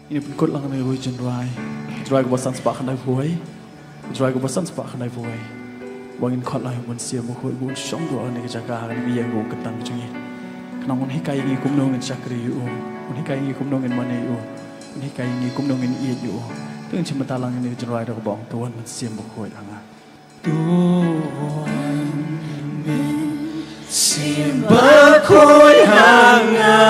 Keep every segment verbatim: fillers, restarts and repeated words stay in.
Ngin pynkut lang ïa kane ka jingrwai. Jingrwai kaba san spah khyndai phew wei. Jingrwai kaba san spah khyndai phew wei. Ba ngin khot lang ïa u Mynsiem Bakhuid ba un shong dewïong ha kane ka jaka, ha kane ka ïing kaba kyntang ka jong ngi. Khnang un hikai ïa ngi kumno ngin shakri ïa u. Un hikai ïa ngi kumno ngin mane ïa u. Un hikai ïa ngi kumno ngin ïeit ïa u. To ngin shim bynta lang ïa kane ka jingrwai da kaba ong, To wan Mynsiem Bakhuid ha nga. To wan Mynsiem Bakhuid ha nga.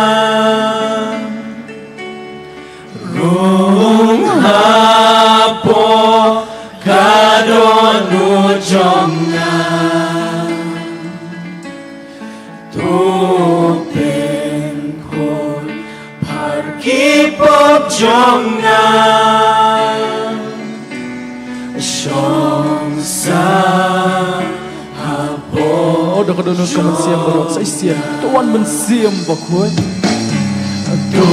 Rung hapoh ka dohnud jong nga. To pynkhuid phar ki pop jong nga. Shong sah hapoh. Oh, da ka dohnud ka Mynsiem Bakhuid, sa shisien. To wan Mynsiem Bakhuid. To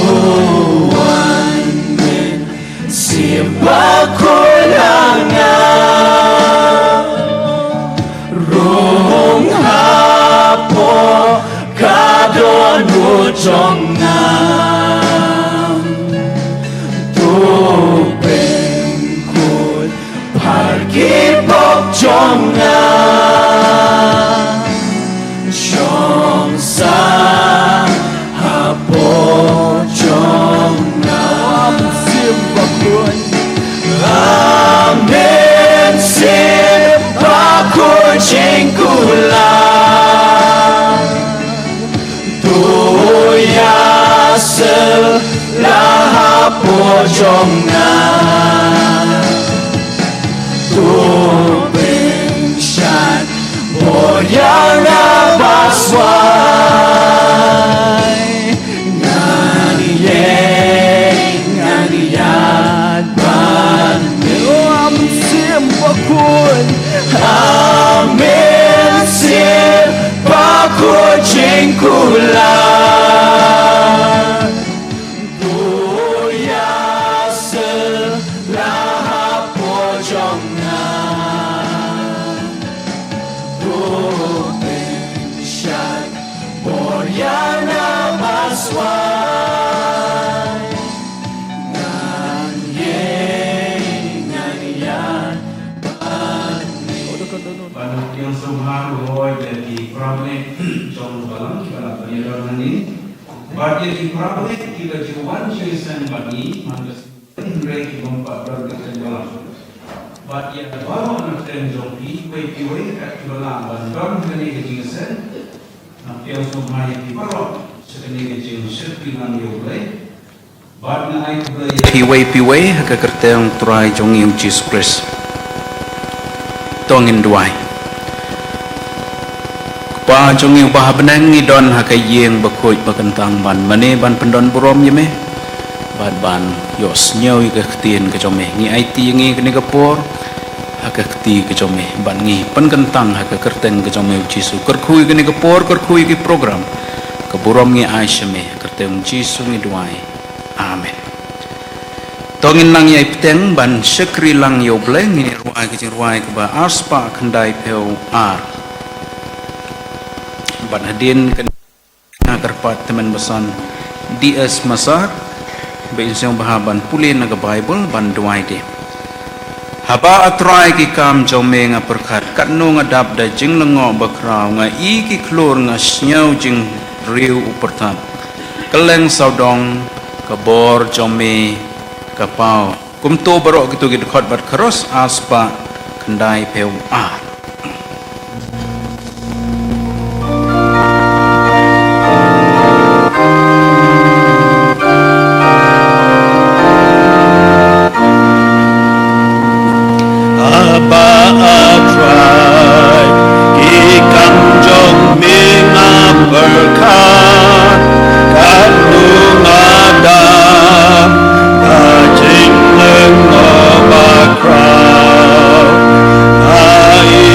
wan Mynsiem Bakhuid ha nga. Rung hapoh ka dohnud jong nga. To pynkhuid phar ki pop jong nga. Shong sah hapoh jong nga. A Mynsiem Bakhuid. A Mynsiem Bakhuid jingkular. To ïasylla hapoh jong nga. To pynshait bor ïa nga baswai. Ngan ïeng, ngan ïaid bad me. O, a Mynsiem Bakhuid. A Mynsiem Bakhuid jingkular. To ïasylla hapoh jong nga. To pynshait bor ïa nga baswai. Ngan ïeng, ngan ïaid bad me. Ban pdiang sngewbha, ngi ïa ki para bangeit jong u balang kiba la pynïadon hangne. Bad ïa ki para bangeit kiba ju wan jingïaseng bad ngi man ka sngi, hynrei ki bym pat don ka kyrteng balang. Bad ïa baroh na kyrteng jong phi, uwei pa uwei kat kiba lah ban don ha kane ka jingïaseng. Nga pdiang sngewbha ïa phi baroh sha kane ka jingshakri lang ïa U Blei. Bad nga ai khublei ïa phi uwei pa uwei ha ka kyrteng U Trai jong ngi U Jisu Khrist. To ngin duwai. Kpa jong ngi uba ha bneng, ngi don ha ka ïing bakhuid bakyntang ban mane ban pyndon burom ïa me bad ban ïohsngew ïa ka ktien ka jong me. Ngi aiti ïa ngi kane ka por ha ka kti ka jong me bad ngi pynkyntang ha ka kyrteng ka jong me U Jisu. Kyrkhu ïa kane ka por, kyrkhu ïa ki program. Ka burom ngi ai sha me, ha ka kyrteng U Jisu ngi duwai. Amen. To ngin nang ïai bteng ban shakri lang ïa U Blei, ngin ïa rwai ka jingrwai kaba arspah khyndai phew ar. Bad hadien kane nga kyrpad tymmen basan D S Masar, ba in sngewbha ban pule na ka Baibl ban duwai de. Haba nga trai ki kam jong me nga pyrkhat, katno nga dap da jinglyngngoh bakhraw, nga i ki khlur, nga sngew jingriew u pyrthat. Kylleng sawdong ka bor jong me ka paw. Kumto baroh kito ki dkhot bad chorus, arspah khyndai phew ar. Haba nga trai ki kam jong me nga pyrkhat, katno nga dap da jinglyngngoh bakhraw, nga i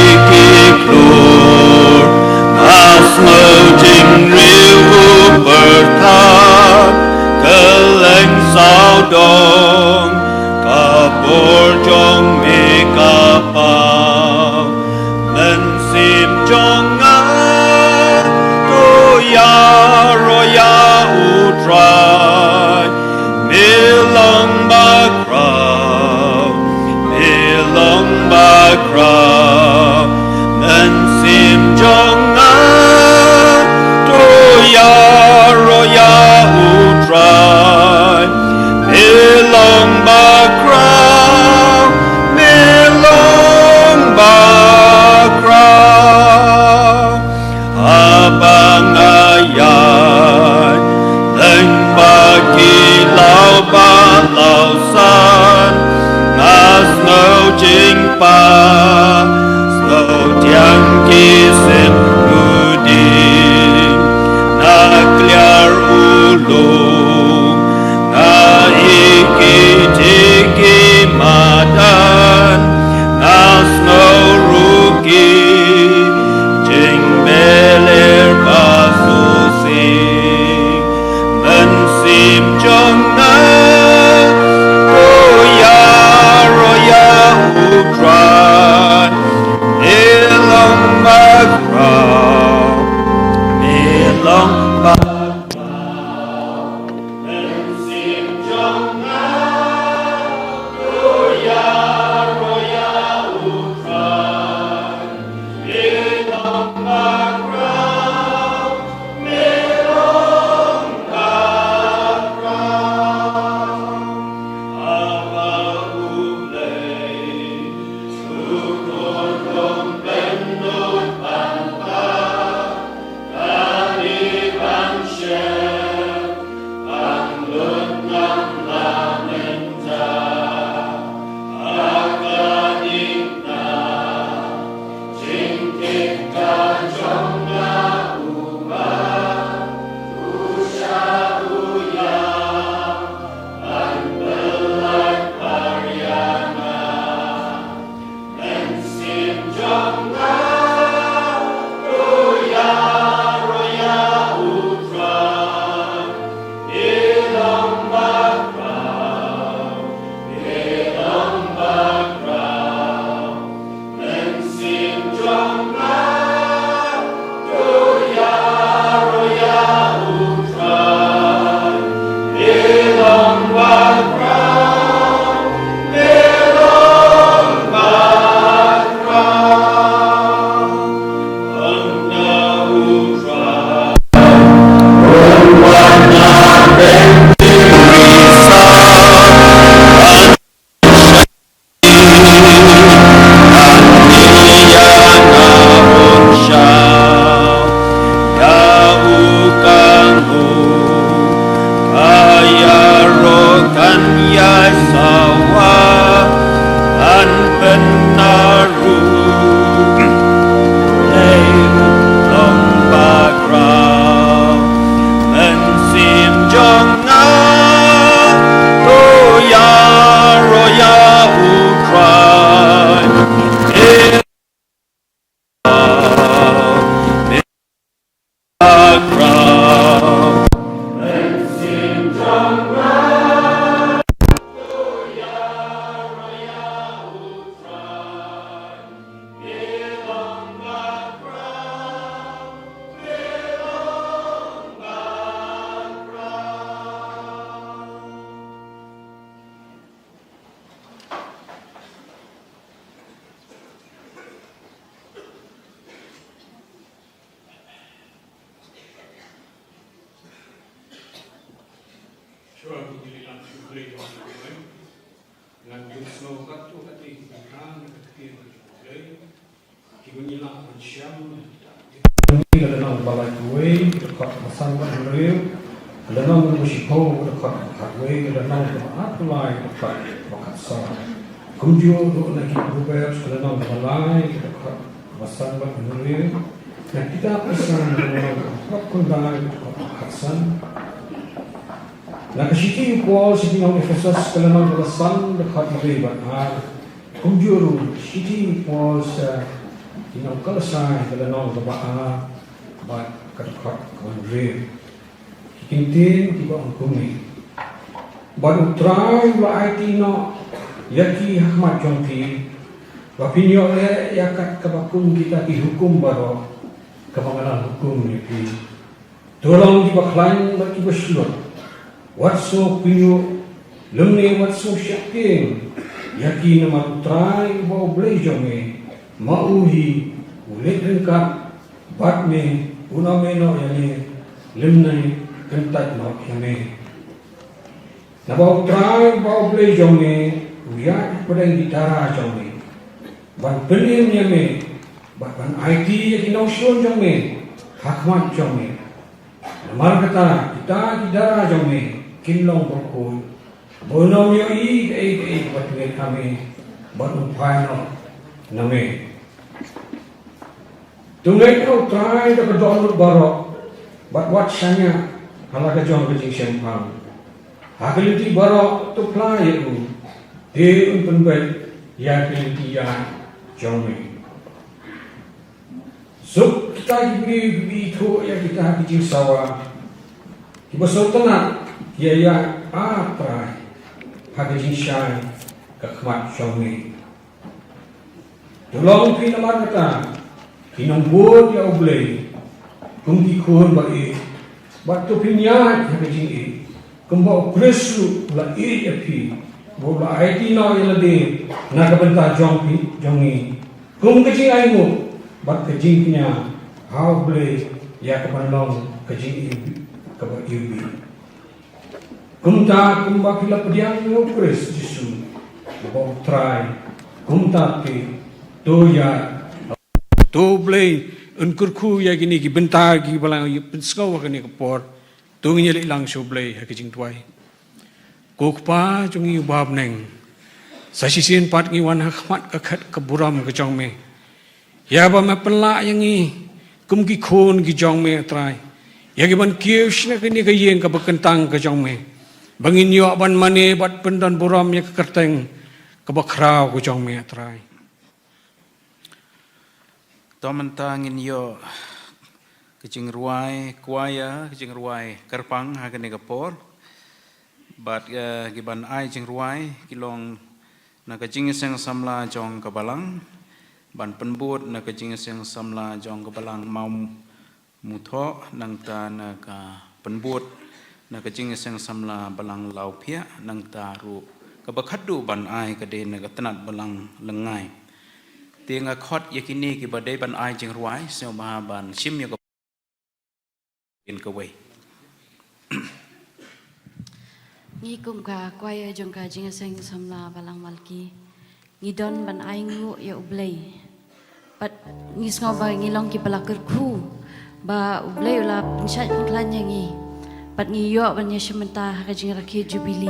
Shuwa ba ngin ïa leit sha U Blei, ngan pynsngew katto katne ki bynta na ka ktien ka jong U Blei. Kiba ngi lah ban shem, ka lynnong ba lai kawei, ka dkhot ba san bad hynriew, ka lynnong ba shiphew, ka dkhot ba khatwei, ka lynnong ba arphew lai, ka dkhot ba khatsaw. Kumjuh ruh na ki Proverbs, ka lynnong ba lai, ka dkhot ba san bad hynriew, na kitab Psalm, ka lynnong ba arphew khyndai, ka dkhot ba khatsan. Na ka shithi u Paul sha ki nong Ephesos, ka lynnong ba san, ka dkhot ba wei bad ar. Kumjuh ruh shithi u Paul sha ki nong Kolosai, ka lynnong ba ar bad ka dkhot ba hynriew. Ki kyntien kiba ong kumne. Bad U Trai u la aiti noh ïa ki ha khmat jong phi, ba phin ïohleh ïa kat kaba kum kita ki hukum baroh, kaba nga la hukum ïa phi. To long kiba khlaiñ bad kiba shlur. Wat sngew pynïoh, lymne wat sngew shah tieng ïa ki, namar U Trai uba U Blei jong me, ma u hi u leit ryngkat bad me, un ym ïehnoh ïa me, lymne kyntait noh ïa me. Naba U Trai uba U Blei jong me u ïaid hapdeng ki dara jong me, ban pynim ïa me, bad ban aiti ïa ki nongshun jong me ha khmat jong me. Namar kata kita ki dara jong me kin long bakhuid, ba un ym ïohi kaei kaei kaba tngit ha me, bad un phai noh na me. To ngeit ha U Trai da ka dohnud baroh, bad wat shaniah ha la ka jong ka jingshemphang. Ha ka lynti baroh to phla ïa u, te un pynbeit ïa ka lynti ïaid jong me. Suk kita ki briew kiba ithuh ïa kita ki jingsawa, kiba sngewtynnat ïa ïa, A Trai, ha ka jingshai ka khmat jong me. To long phi namar kata ki nongbud ïa U Blei, kum ki khun ba ïeit, Bad to phin ïaid ha ka jingïeit, kumba U Khrist ruh u la ïeit ïa phi, bad u la aiti noh ïa lade na ka bynta jong phi, jong ngi, kum ka jingainguh bad ka jingkñia ha U Blei, ïa kaban long ka jingim kaba iwbih. Kumta, kumba phi la pdiang ïa U Khrist Jisu uba U Trai, kumta te to ïa, to U Blei un kyrkhu ïa kine ki bynta kiba la pynsngew ha kane ka por. To ngin ïaleit lang sha U Blei ha ka jingduwai. Ko Kpa jong ngi uba ha bneng, sa shisien pat ngi wan ha khmat ka khet ka burom ka jong me, ïa ba me pynlah ïa ngi kum ki khun ki jong me, A Trai, ïa ki ban kiew sha kane ka ïing kaba kyntang ka jong me, ba ngin ïoh ban mane bad pyndon burom ïa ka kyrteng kaba khraw ka jong me, A Trai. To mynta ngin ïoh ka jingrwai kwaya, ka jingrwai kyrpang ha kane ka por. Bad, eh, ki ban ai jingrwai ki long na ka jingïaseng samla jong ka balang, ban pynbud na ka jingïaseng samla jong ka balang Mawmuthoh, nangta na ka pynbud na ka jingïaseng samla balang Lawphiah, nangta ruh kaba khatduh ban ai ka dei na ka tnat balang Lyngngai. Te nga khot ïa kine kiba dei ban ai jingrwai sngewbha ban shim ïa ka kawei. Ngi kum ka kwaya jong ka jingïaseng samla balang Malki, ngi don ban ainguh ïa U Blei. Bad ngi sngew ba ngi long kiba la kyrkhu, ba U Blei u la pynshait pynkhlaiñ ïa ngi, bad ngi ïoh ban ïashim bynta ha ka jingrakhe Jubili.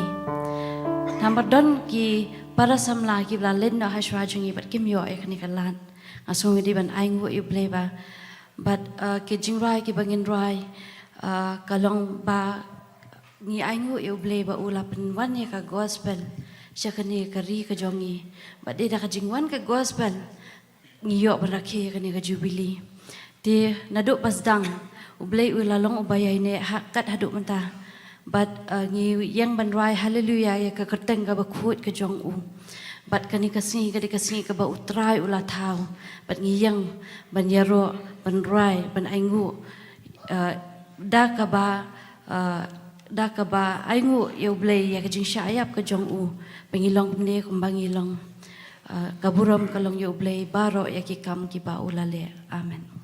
Namar don ki para samla kiba la leit noh ha shuwa jong ngi bad kim ïoh ïa kane ka lad. Nga sngew ngi dei ban ainguh ïa U Blei ba, bad, uh, ki jingrwai kiba ngin rwai, uh, ka long ba ngi ainguh ïa U Blei ba u la pynwan ïa ka gospel sha kane ka ri ka jong ngi. Bad dei da ka jingwan ka gospel ngi ïoh ban rakhe ïa kane ka Jubili. Te naduh ba sdang U Blei u la long uba ïaineh ha kat haduh mynta. Bad, uh, ngi ïeng ban rwai haleluya ïa ka kyrteng kaba khuid ka jong u. Bad kane ka sngi ka dei ka sngi kaba U Trai u la thaw. Bad ngi ïeng ban ïaroh, ban rwai, ban ainguh, uh, da kaba, uh, da kaba ainguh ïa U Blei ïa ka jingshah ïap ka jong u. Ba ngi long kumne kumba ngi long. Uh, ka burom ka long ïa U Blei baroh ïa ki kam kiba u la leh. Amen.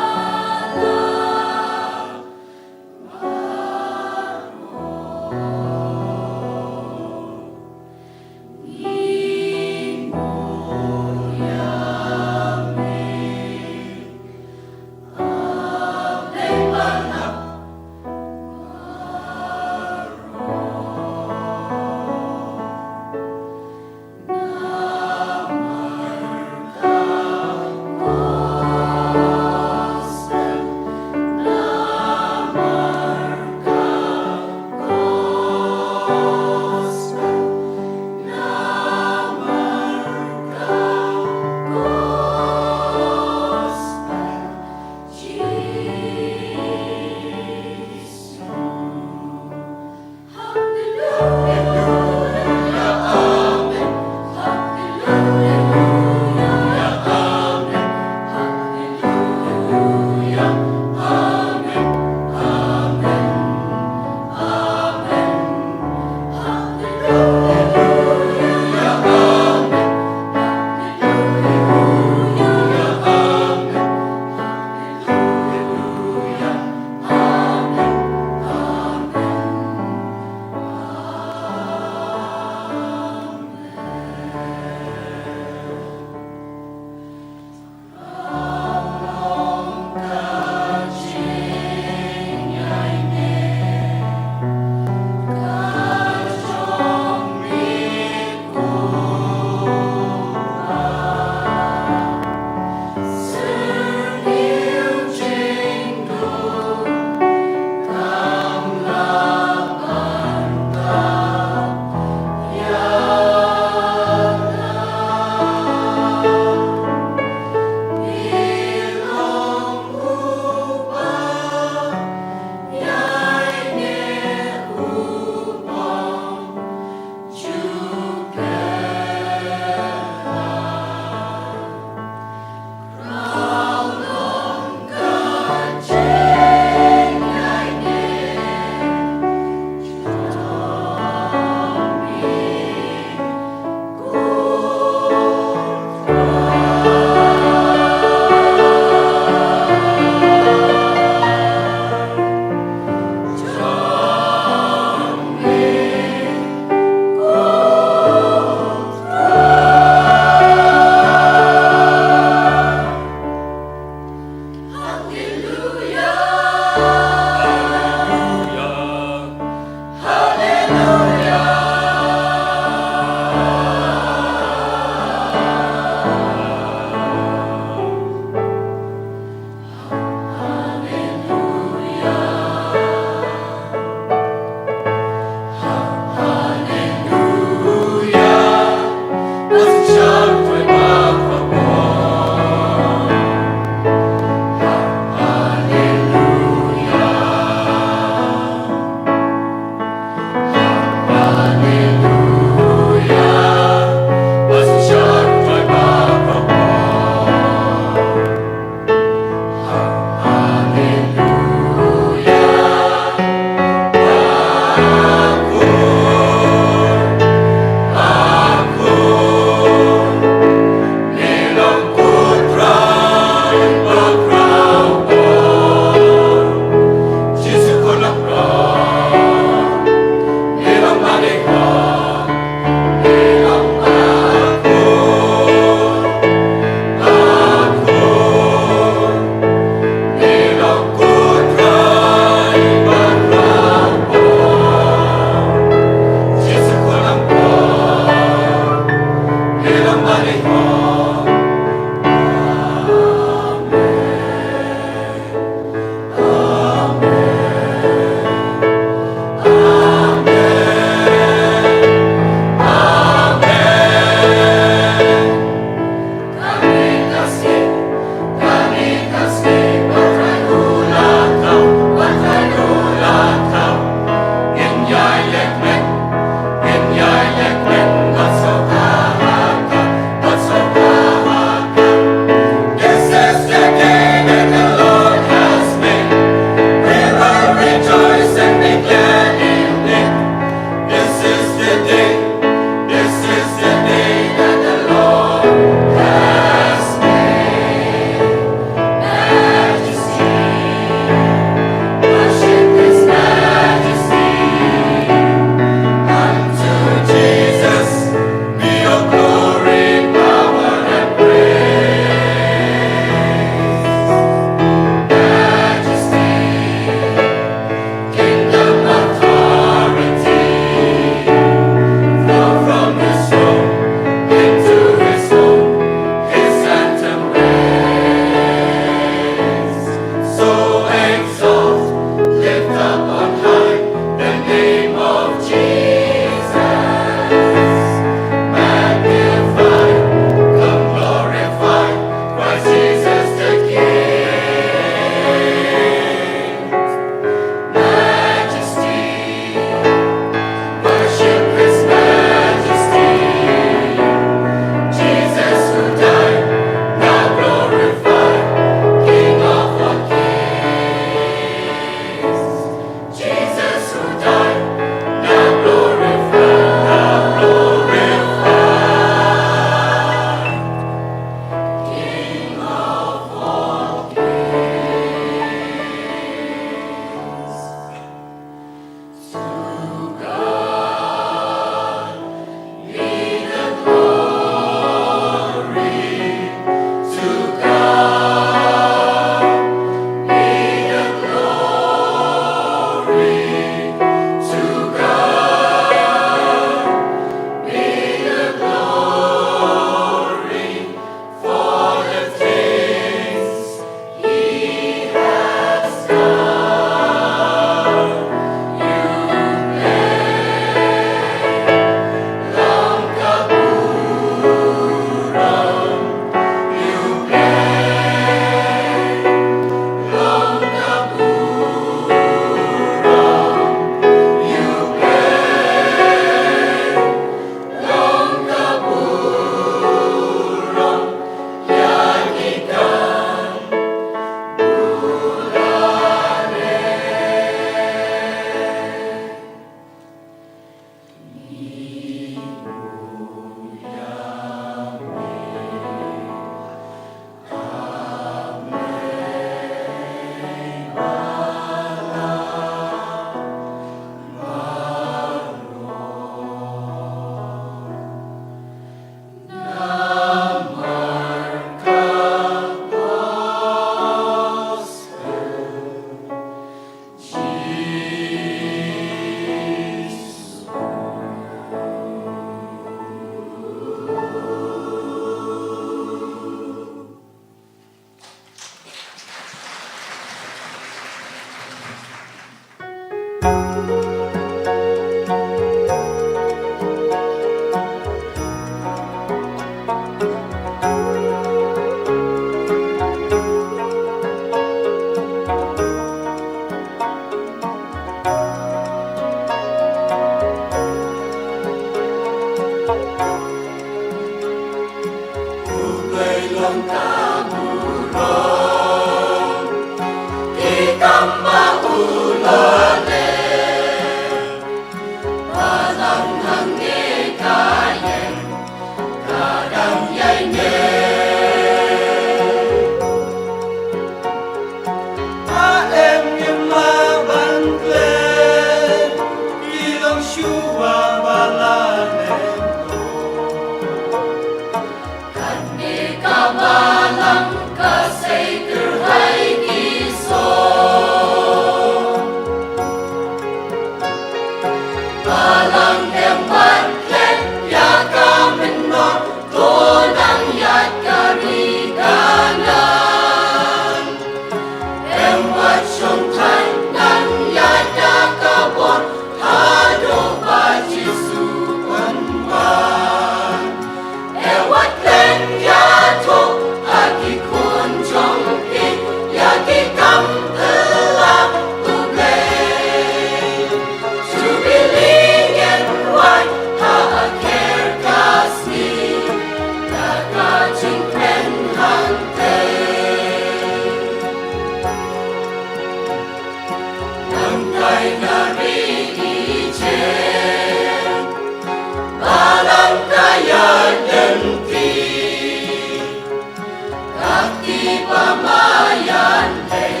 Ba ma ïa lei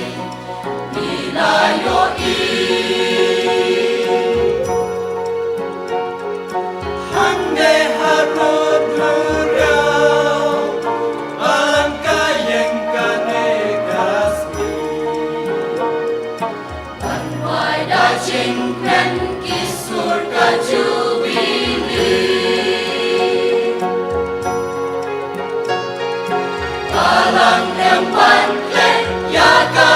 ngi la ïohi. Hangne ha Rood Hynñiewriaw, Balang ka ïeng kane ka sngi. Ban wai da jingkmen ki sur ka Jubilee. Balang em ban klet ïa ka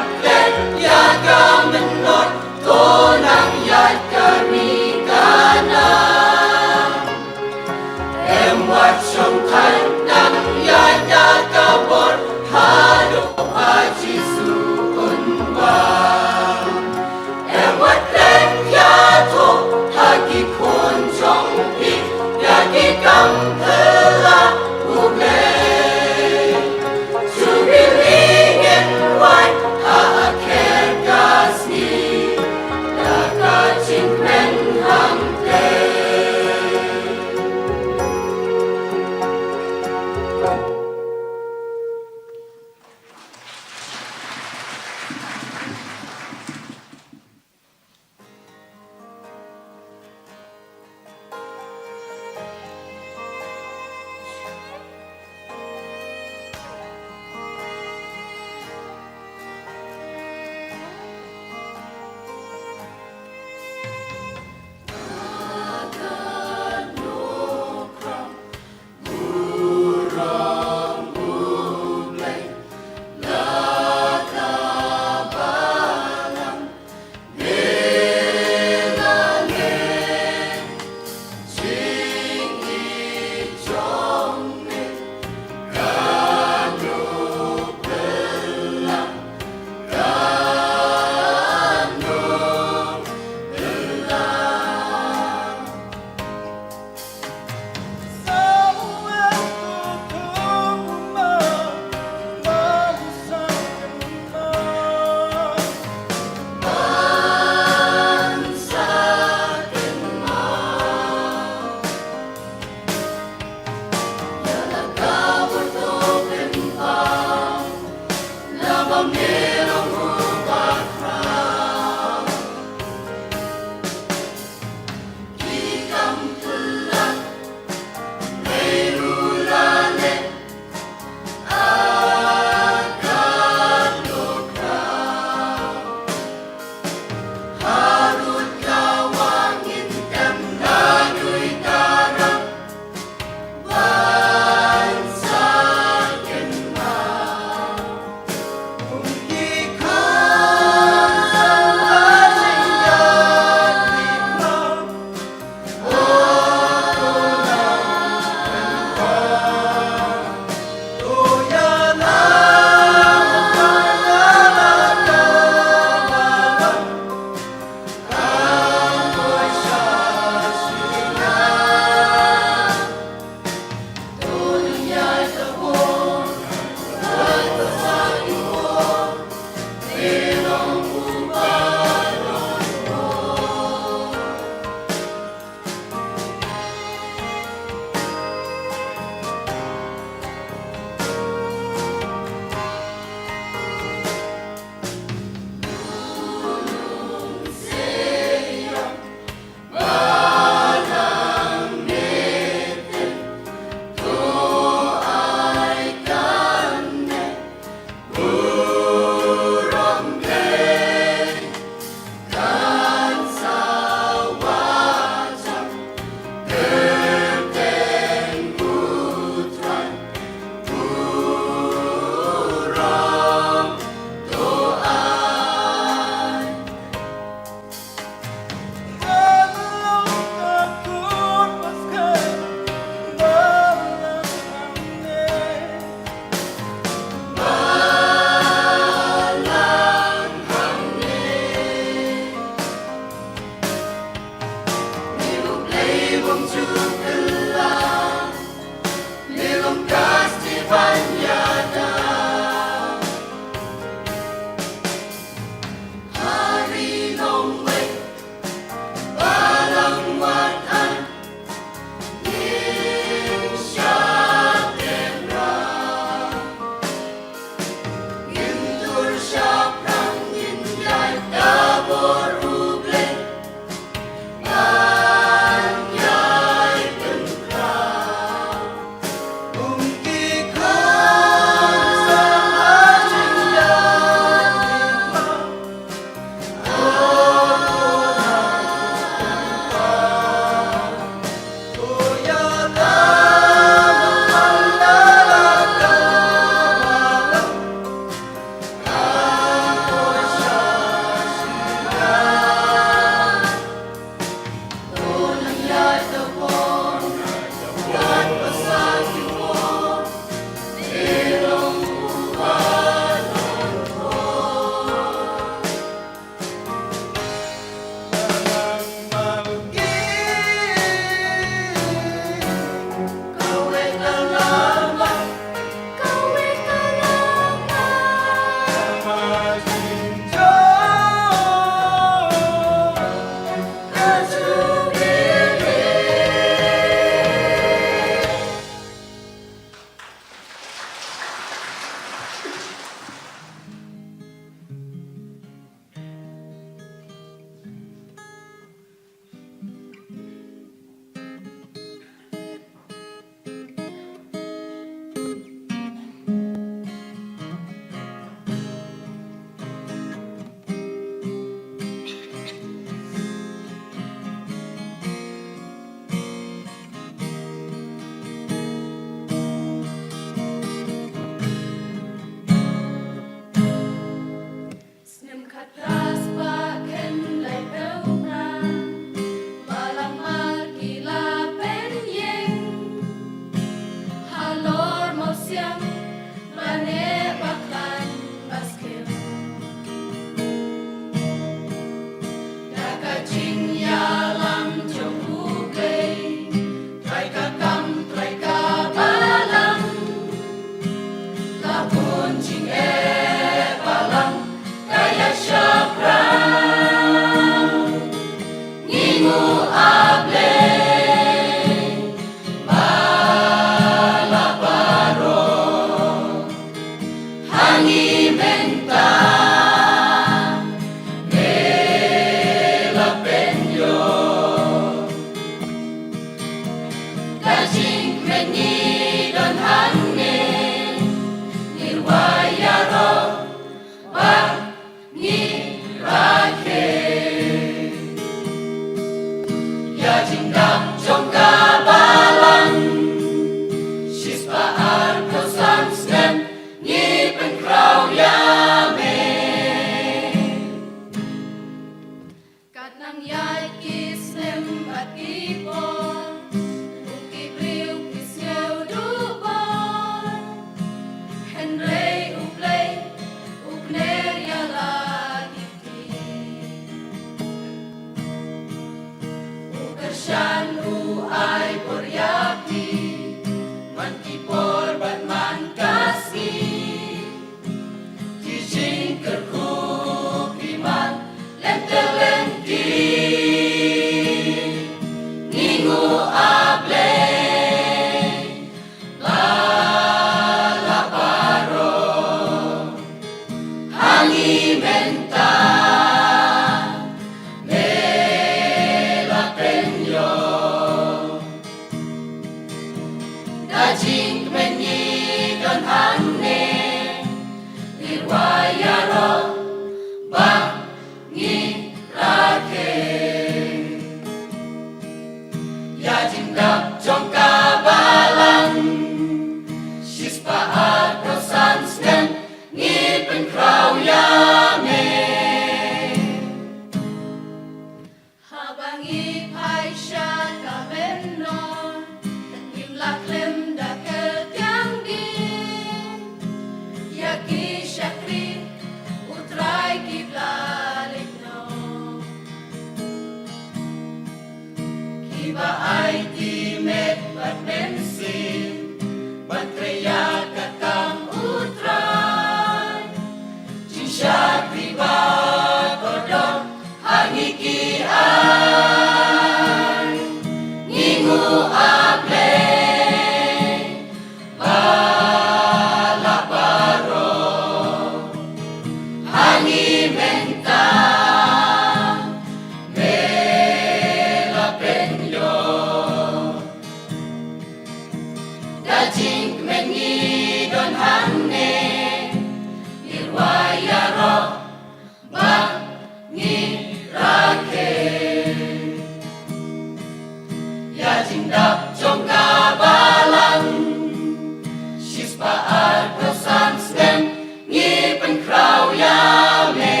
Ba arphew san snem ngi pynkhraw ïa me.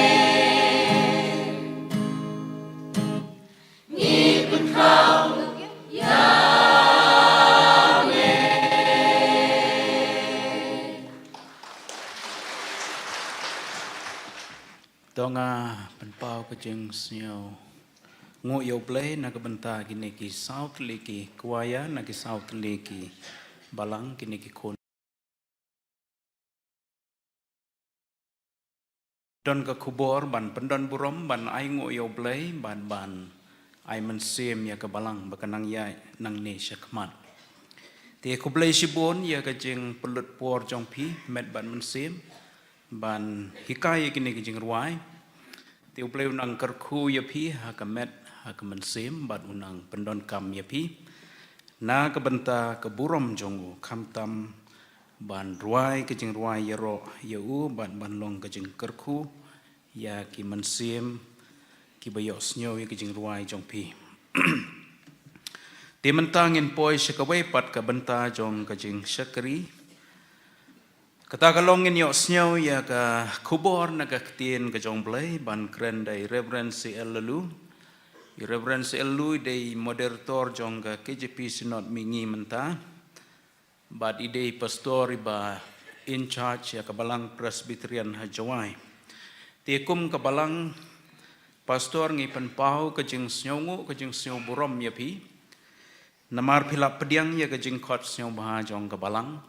Ngi pynkhraw ïa me. To nga pynpaw ka jingsngew nguh ïa U Blei na ka bynta kine ki saw tylli ki kwaya, na ki saw tylli ki balang, kine ki khun. Don ka khubor ban pyndon burom, ban ai nguh ïa U Blei, ban, ban ai mynsiem ïa ka balang ba kan nang ïaid nangne shakhmat. Te khublei shibun ïa ka jingpynlut por jong phi, met bad mynsiem, ban hikai ïa kine ki jingrwai. Te U Blei u nang kyrkhu ïa phi ha ka met, ha ka mynsiem, bad u nang pyndonkam ïa phi na ka bynta ka burom jong u, khamtam ban rwai ka jingrwai ïaroh ïa u, bad ban long ka jingkyrkhu ïa ki mynsiem kiba ïohsngew ïa ka jingrwai jong phi. Te mynta ngin poi sha kawei pat ka bynta jong ka jingshakri. Kata ka long ngin ïohsngew ïa ka khubor na ka ktien ka jong U Blei, ban kren da i Reverend C L Laloo. I Reverend C L Laloo i dei moderator jong ka K J P Synod mihngi mynta. Bad i dei pastor iba in charge ïa ka Balang Presbyterian ha Jowai. Te kum ka balang, pastor, ngi pynpaw ka jingsngewnguh, ka jingsngew burom ïa phi. Namar phi la pdiang ïa ka jingkhot sngewbha jong ka balang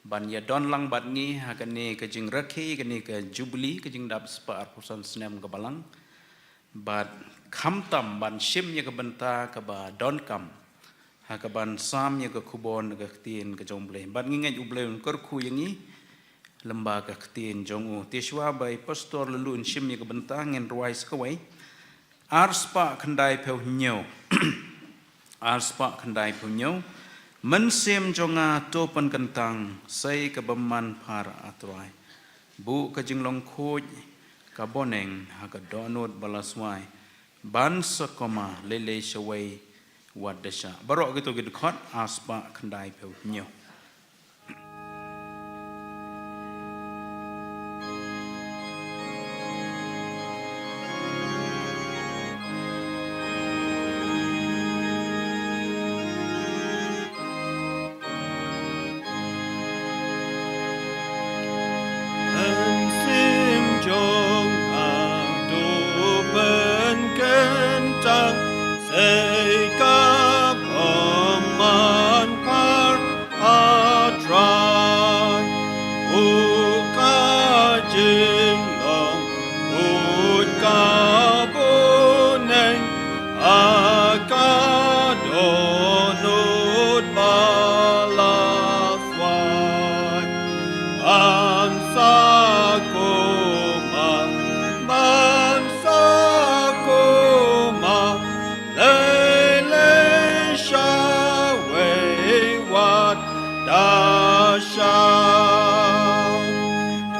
ban ïadon lang bad ngi ha kane ka jingrakhe, kane ka jubili, ka jingdap spah arphew san snem ka balang. Bad khamtam ban shim ïa ka bynta kaba donkam ha kaban sam ïa ka khubor na ka ktien ka jong U Blei. Bad ngi ngeit U Blei un kyrkhu ïa ngi lyngba ka ktien jong u. Te shuwa ba i Pastor Laloo un shim ïa ka bynta, ngin rwai sa kawei. Ar spah khyndai phew hynñiew. Ar spah khyndai phew hynñiew. Mynsiem jong nga to pynkyntang, sei kaba manpar, A Trai. Buh ka jinglong khuid ka boneng ha ka dohnud ba la swai, ban sa koma lei lei shawei wat da shah. Baroh kito ki dkhot, ar spah khyndai phew hynñiew. Mynsiem jong nga to pynkyntang, sei kaba manpar, A Trai. Buh ka jinglong khuid ka boneng ha ka dohnud ba la swai, ban sa koma, ban sa koma lei lei shawei wat da shah.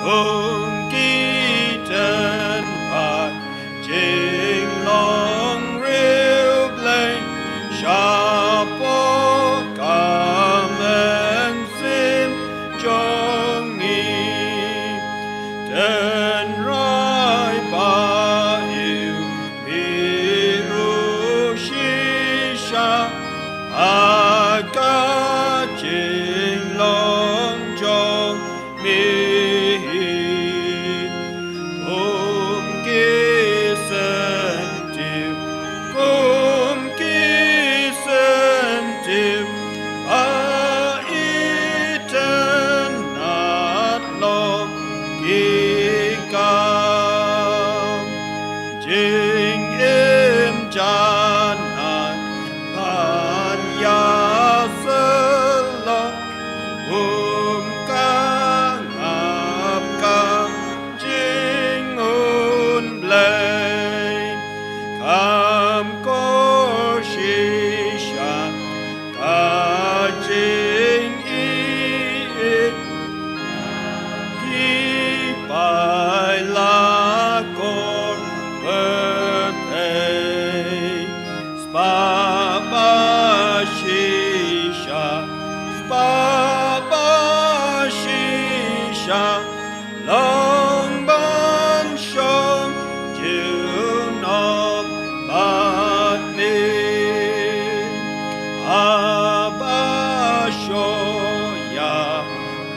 Thung ki tynrai jinglong riewblei shapoh ka mynsiem jong ngi. Tynrai ba ïeit, phi ruh shisha ha ka jinglong jong ngi. Long ban shong junom bad me. Haba shoh ïa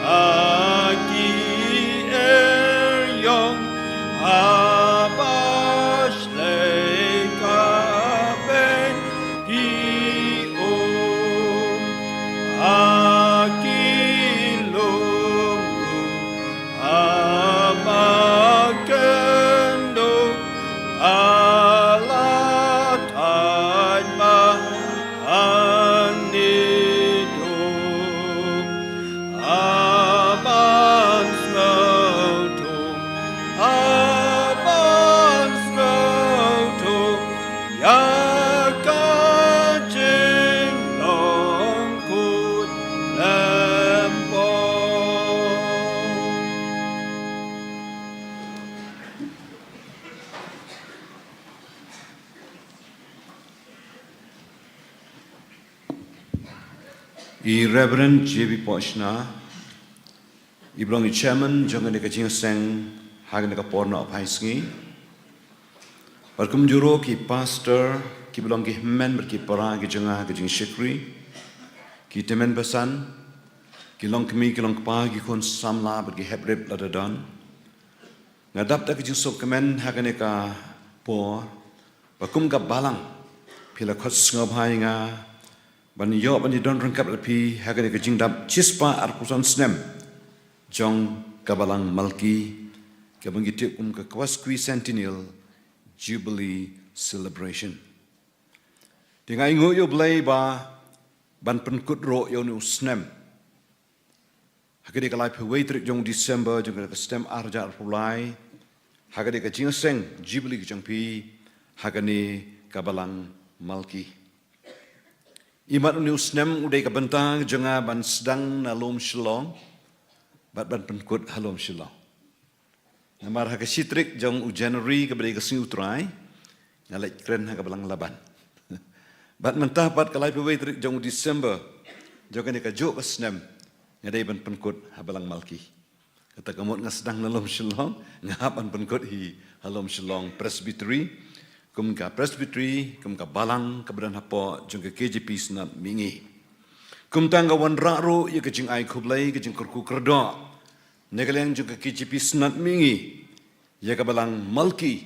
ka ki eriong, haba shlei ka beiñ ki um, ha ki lum ruh, haba kynduh, ha la thait bad hangne duh. Haba sngewthuh, haba sngewthuh ïa ka jinglong kut lem bor. I Reverend J B Poshna, i ba long i chairman jong kane ka jingïaseng ha kane ka por noh phai sngi. Bad kumjuh ruh ki pastor, ki ba long ki hynmen bad ki para ki jong nga ha ka jingshakri, ki tymmen basan, ki longkmie ki longkpa, ki khun samla bad ki hep rep lada don. Nga dap da ka jingsuk kmen ha kane ka por ba kum ka balang phi la khot sngewbha ïa nga ban ïoh ban ïadon ryngkat bad phi ha kane ka jingdap shispah arphew san snem jong ka balang Malki, kaba ngi tip kum ka Quasquicentennial Jubilee Celebration. Te nga ainguh ïa U Blei ba ban pynkut ruh ïa une u snem ha ka dei ka laiphew wei tarik jong u December jong ka snem ar hajar arphew lai, ha ka dei ka jingïaseng Jubilee ka jong phi ha kane ka balang Malki. Imat une u snem u dei ka bynta jong nga ban sdang na lum Shillong bad ban pynkut ha lum Shillong. Namar ha ka shi tarik jong u January kaba dei ka sngi U Trai, nga leit kren ha ka balang Laban. Bad mynta pat ka laiphew wei tarik jong u December jong kane kajuh ka snem, nga dei ban pynkut ha balang Malki. Kata ka mut nga sdang na lum Shillong, nga hap ban pynkut hi ha lum Shillong Presbytery, kum ka Presbytery, kum ka balang kaba don hapoh jong ka K J P Synod Mihngi. Kumta nga wanrah ruh ïa ka jingai khublei, ka jingkyrkhu kyrdoh na ka liang jong ka K J P Synod Mihngi ïa ka balang Malki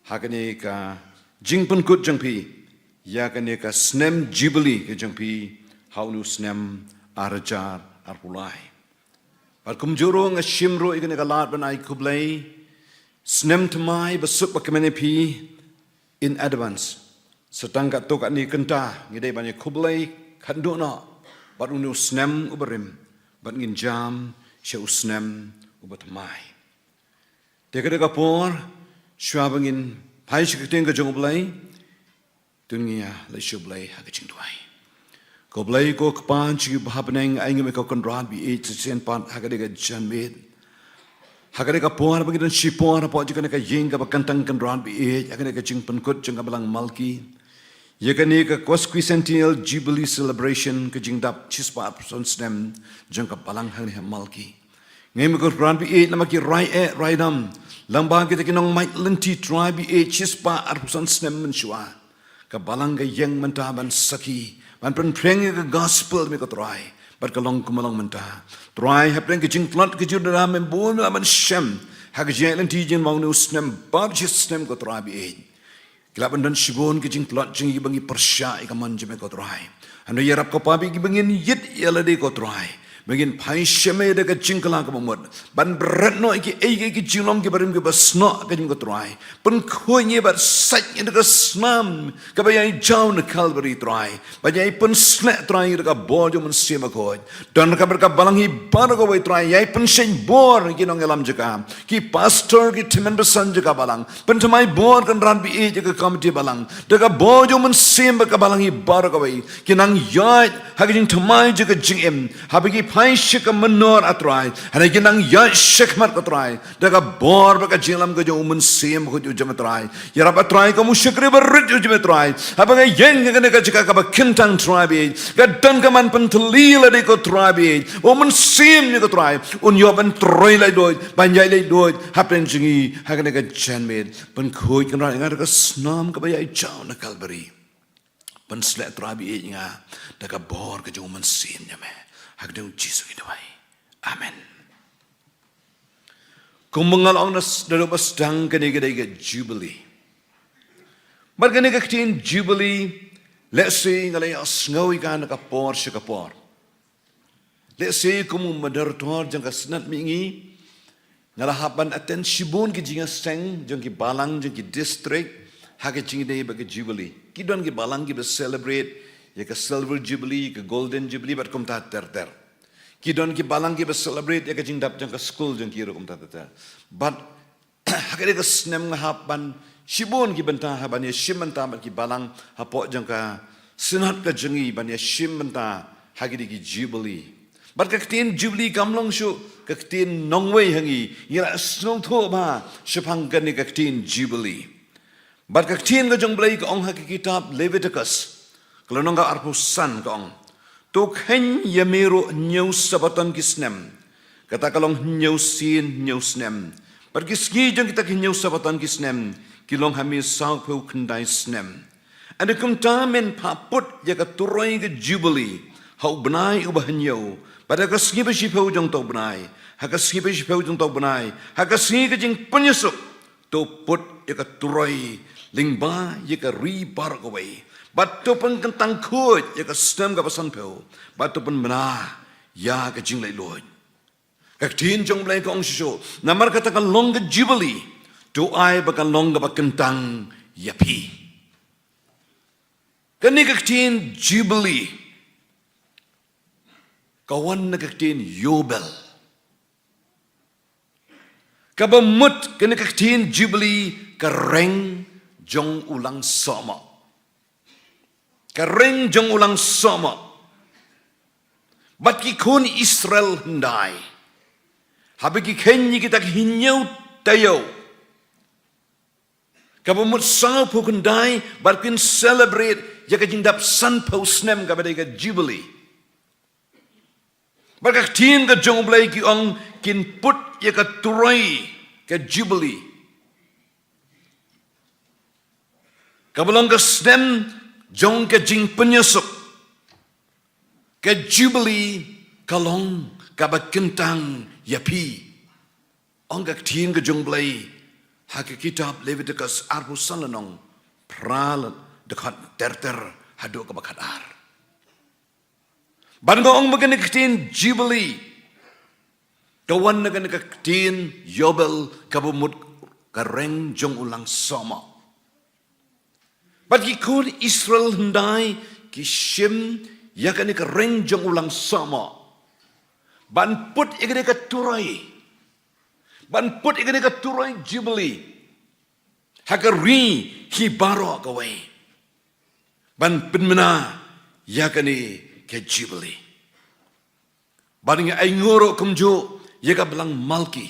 ha kane ka jingpynkut jong phi ïa kane ka snem Jubilee ka jong phi ha une u snem ar hajar arphew lai. Bad kumjuh ruh nga shim ruh ïa kane ka lad ban ai khublei snem thymmai basuk bakmen ïa phi in advance. Sa tang katto katne kynta ngi dei ban ïa khublei khadduh noh bad une u snem uba rim, bad ngin jam sha u snem uba thymmai. Te ka dei ka por shuwa ba ngin phai sha ka ktien ka jong U Blei. To ngin ïa leit sha U Blei ha ka jingduwai. Ko Blei ko Kpa jong ngi ba ha bneng, ai ngi me ko Kynrad ba ïeit shisien pat ha ka dei ka janmiet, ha ka dei ka por ba ngi don shipor hapoh jong kane ka ïing kaba kyntang Kynrad ba ïeit, ha kane ka jingpynkut jong ka balang Malki ïa kane ka Quasquicentennial Jubilee Celebration, ka jingdap shispah arphew san snem jong ka balang hangne ha Malki. Ngi me ko Kynrad ba ïeit, namar ki rai eh rai dam, lyngba kita ki nongmait lynti Trai ba ïeit, shispah arphew san snem mynshuwa ka balang ka ïeng mynta ban sakhi, ban pynphriang ïa ka gospel me ko Trai, bad ka long kumba long mynta. Trai, hapdeng ka jingtlot ka jingduna me bun la ban shem ha ka jingïaid lynti jong ngi ha une u snem baptis snem ko Trai ba ïeit. Ki la ban don shibun ki jingtlot jong ngi ba ngi pyrshah ïa ka mon jong me ko Trai. Hynrei ïarap ko Pa ba ngi ba ngin ïit ïa lade ko Trai, ba ngin phai sha me da ka jingkylla kaba mut, ban bret noh ïa kiei kiei ki jinglong kiba rim kiba snoh ka jong me ko Trai. Pynkhuid ngi bad sait ngi da ka snam kaba ïai jaw na Calvary Trai, bad ïai pynshlur Trai da ka bor jong u Mynsiem Bakhuid. Don ryngkat bad ka balang hi baroh kawei Trai, ïai pynshait bor ïa ki nongïalam jaka, ki pastor, ki tymmen basan jaka balang. Pynthymmai bor Kynrad ba ïeit ïa ka komiti balang da ka bor jong u Mynsiem bad ka balang hi baroh kawei, ki nongïaid ha ka jingthymmai jong ka jingim, haba ki Phai sha ka mynnor, A Trai. Hynrei kin nang ïaid shakhmat, ko Trai, da ka bor bad ka jingïalam ka jong u Mynsiem Bakhuid u jong me, Trai. Ïarap, A Trai, kum u shakri barit u jong me, Trai. Haba nga ïeng ha kane ka jaka kaba kyntang, Trai baieit, ka donkam ban pyntylli lade, ko Trai baieit. U Mynsiem jong me, ko Trai, un ïoh ban trei laitluid, ban ïaid laitluid hapdeng jong ngi ha kane ka janmiet. Pynkhuid Kynrad ïa nga da ka snam kaba ïaid jaw na Kalbari. Pynshlur, Trai baieit, ïa nga da ka bor ka jong u Mynsiem jong me. Ha ka kyrteng u Jisu ngi duwai. Amen. Kumba nga la ong na s-, naduh ba sdang, kane ka dei ka Jubilee. Bad kane ka ktien Jubilee, lehse nga la ïohsngew ïa ka na ka por sha ka por. Lehse kum u moderator jong ka Synod Mihngi, nga la hap ban attend shibun ki jingïaseng jong ki balang, jong ki district, ha ka jingïadei bad ka Jubilee. Ki don ki balang kiba celebrate ïa ka Silver Jubilee, ka Golden Jubilee, bad kumta ter ter. Ki don ki balang kiba celebrate ïa ka jingdap jong ka skul jong ki ruh, kumta ter ter. Bad ha kane ka snem nga hap ban shim bun ki bynta, hap ban ïashim bynta bad ki balang hapoh jong ka Synod ka jong ngi, ban ïashim bynta ha kine ki Jubilee. Bad ka ktien Jubilee kam long shuh ka ktien nongwei ha ngi, ngi la sngewthuh bha shaphang kane ka ktien Jubilee. Bad ka ktien ka jong U Blei ka ong ha ka kitab Leviticus, ka lynnong ka arphew san, ka ong: To kheiñ ïa me ruh hynñiew Sabbaton ki snem, kata ka long hynñiew sien hynñiew snem. Bad ki sngi jong kita ki hynñiew Sabbaton ki snem ki long ha me sawphew khyndai snem. Hynrei kumta men phah put ïa ka turoi ka Jubilee ha u bnai uba hynñiew, bad ha ka sngi ba shiphew jong uta u bnai, ha ka sngi ba shiphew jong uta u bnai, ha ka sngi ka jingpynïasuk, to put ïa ka turoi lyngba ïa ka ri baroh kawei, bad to pynkyntang khuid ïa ka snem kaba sanphew, bad to pynbna ïa ka jinglaitluid. Ka ktien jong U Blei ka ong shisha, namar kata ka long ka Jubilee, to ai ba kan long kaba kyntang ïa phi. Kane ka ktien Jubilee ka wan na ka ktien Yobel, kaba mut kane ka ktien Jubilee ka reng jong u langsohmoh. Ka reng jong u langsohmoh. Bad ki khun Israel hyndai, haba ki kheiñ ïa kita ki hynñiew taïew, kaba mut sawphew khyndai, bad kin celebrate ïa ka jingdap sanphew snem kaba dei ka Jubilee. Bad ka ktien ka jong U Blei ka ong kin put ïa ka turoi ka Jubilee, kaba long ka snem jong ka jingpynïasuk. Ka Jubilee ka long kaba kyntang ïa phi, ong ka ktien ka jong U Blei ha ka kitab Leviticus arphew san, lynnong phra, dkhot ter ter haduh kaba khatar. Bad nga ong ba kane ka ktien Jubilee ka wan na kane ka ktien Yobel, kaba mut ka reng jong u langsohmoh. Bad ki khun Israel hyndai ki shim ïa kane ka reng jong u langsohmoh ban put ïa kane ka turoi, ban put ïa kane ka turoi Jubilee ha ka ri hi baroh kawei, ban pynbna ïa kane ka Jubilee. Bad ngi ainguh ruh kumjuh ïa ka balang Malki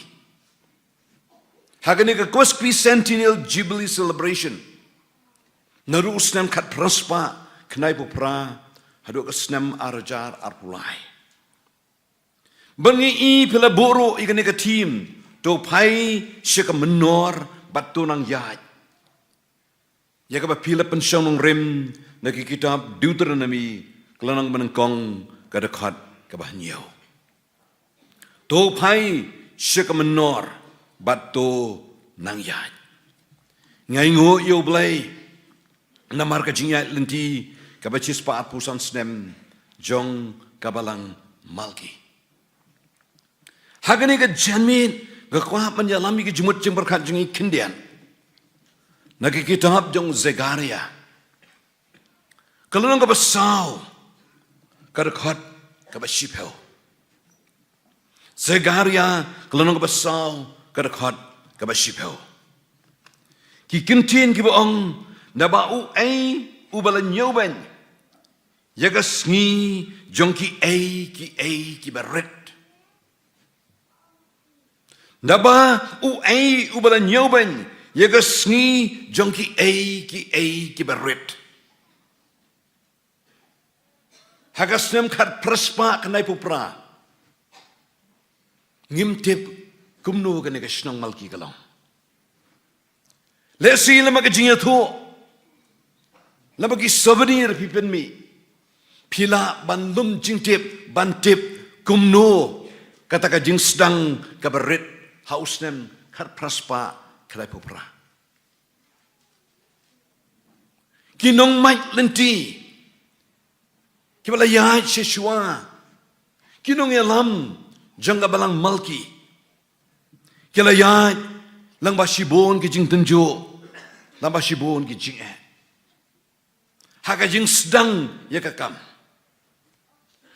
ha kane ka Quasquicentennial Jubilee Celebration, naduh u snem khatphra spah khyndai phew phra haduh ka snem ar hajar arphew lai. Bad ngi i phi la buh ruh ïa kane ka theme, to phai sha ka mynnor bad to nang ïaid, ïa kaba phi la pynshong nongrim na ka kitab Deuteronomi, ka lynnong banyngkong, ka dkhot kaba hynñiew. To phai sha ka mynnor bad to nang ïaid. Nga ainguh ïa U Blei namar ka jingïaid lynti kaba shispah arphew san snem jong ka balang Malki. Ha kane ka janmiet nga kwah ban ïalam ïa ka jingmut jingpyrkhat jong ngi khyndiat na ka kitab jong u Sekaria, ka lynnong kaba saw, ka dkhot kaba shiphew. Sekaria, ka lynnong kaba saw, ka dkhot kaba shiphew. Ki kyntien kiba ong, naba uei uba la ñiewbeiñ ïa ka sngi jong kiei kiei kiba rit. Naba uei uba la ñiewbeiñ ïa ka sngi jong kiei kiei kiba rit? Ha ka snem khatphra spah khyndai phew phra, ngim tip kumno kane ka shnong Malki ka long. Lehse lem bad ka jingïathuh, lem bad ki souvenir phi pynmih, phi lah ban lum jingtip ban tip kumno kata ka jingsdang kaba rit ha u snem khatphra spah khyndai phew phra. Ki nongmait lynti kiba la ïaid sha shuwa, ki nongïalam jong ka balang Malki, ki la ïaid lang bad shibun ki jingtynjuh, lang bad shibun ki jingeh ha ka jingsdang ïa ka kam.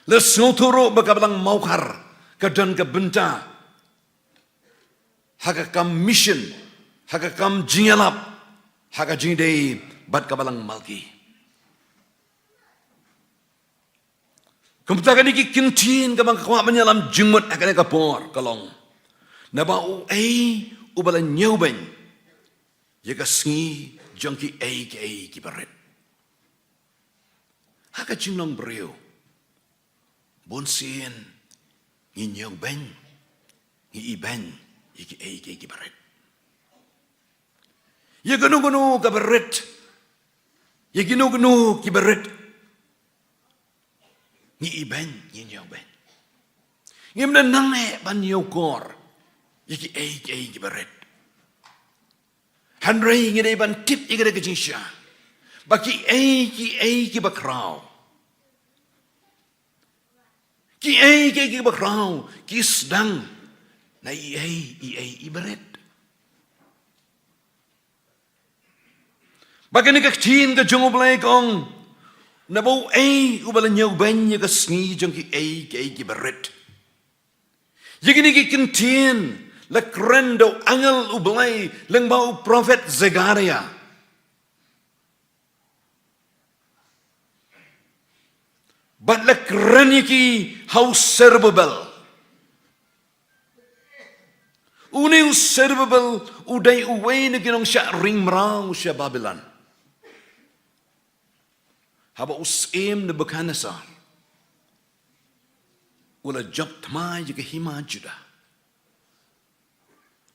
La sngewthuh ruh ba ka balang Mawkhar ka don ka bynta ha ka kam mission, ha ka kam jingïalap, ha ka jingdei bad ka balang Malki. Kumta kane ki kyntien kaba nga kwah ban ïalam jingmut ha kane ka por ka long, naba uei uba la ñiewbeiñ ïa ka sngi jong kiei kiei kiba rit? Ha ka jinglong briew, bunsien ngi ñiewbeiñ, ngi ibeiñ ïa kiei kiei kiba rit. Ïa kano kano kaba rit, ïa kino kino kiba rit, ngi ibeiñ, ngi ñiewbeiñ. Ngim da nang eh ban ñiewkor ïa kiei kiei kiba rit. Hynrei ngi dei ban tip ïa kata ka jingshisha ba kiei kiei kiba khraw, kiei kiei kiba khraw ki sdang na iei iei iba rit. Ba kane ka ktien ka jong U Blei ka ong, naba uei uba la ñiewbeiñ ïa ka sngi jong kiei kiei kiba rit? Ïa kine ki kyntien la kren da u angel U Blei lyngba u prophet Zekaria. Bad la kren ïa ki ha u Serubabel. Une u Serubabel u dei uwei na ki nongshah ring mraw sha Babilon. Haba u syiem Nebukadnesar u la jop thma ïa ka hima Judah,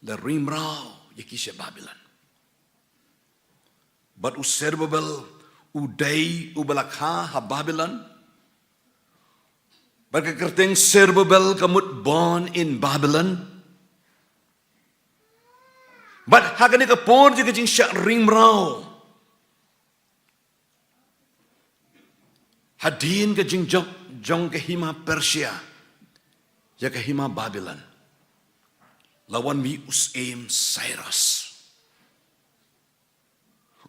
la ring mraw ïa ki sha Babilon. Bad u Serubabel u dei uba la kha ha Babilon. Bad ka kyrteng Serubabel ka mut born in Babylon. Bad ha kane ka por jong ka jingshah ring mraw, hadien ka jingjop jong ka hima Persia ïa ka hima Babilon, la wan mih u syiem Cyrus.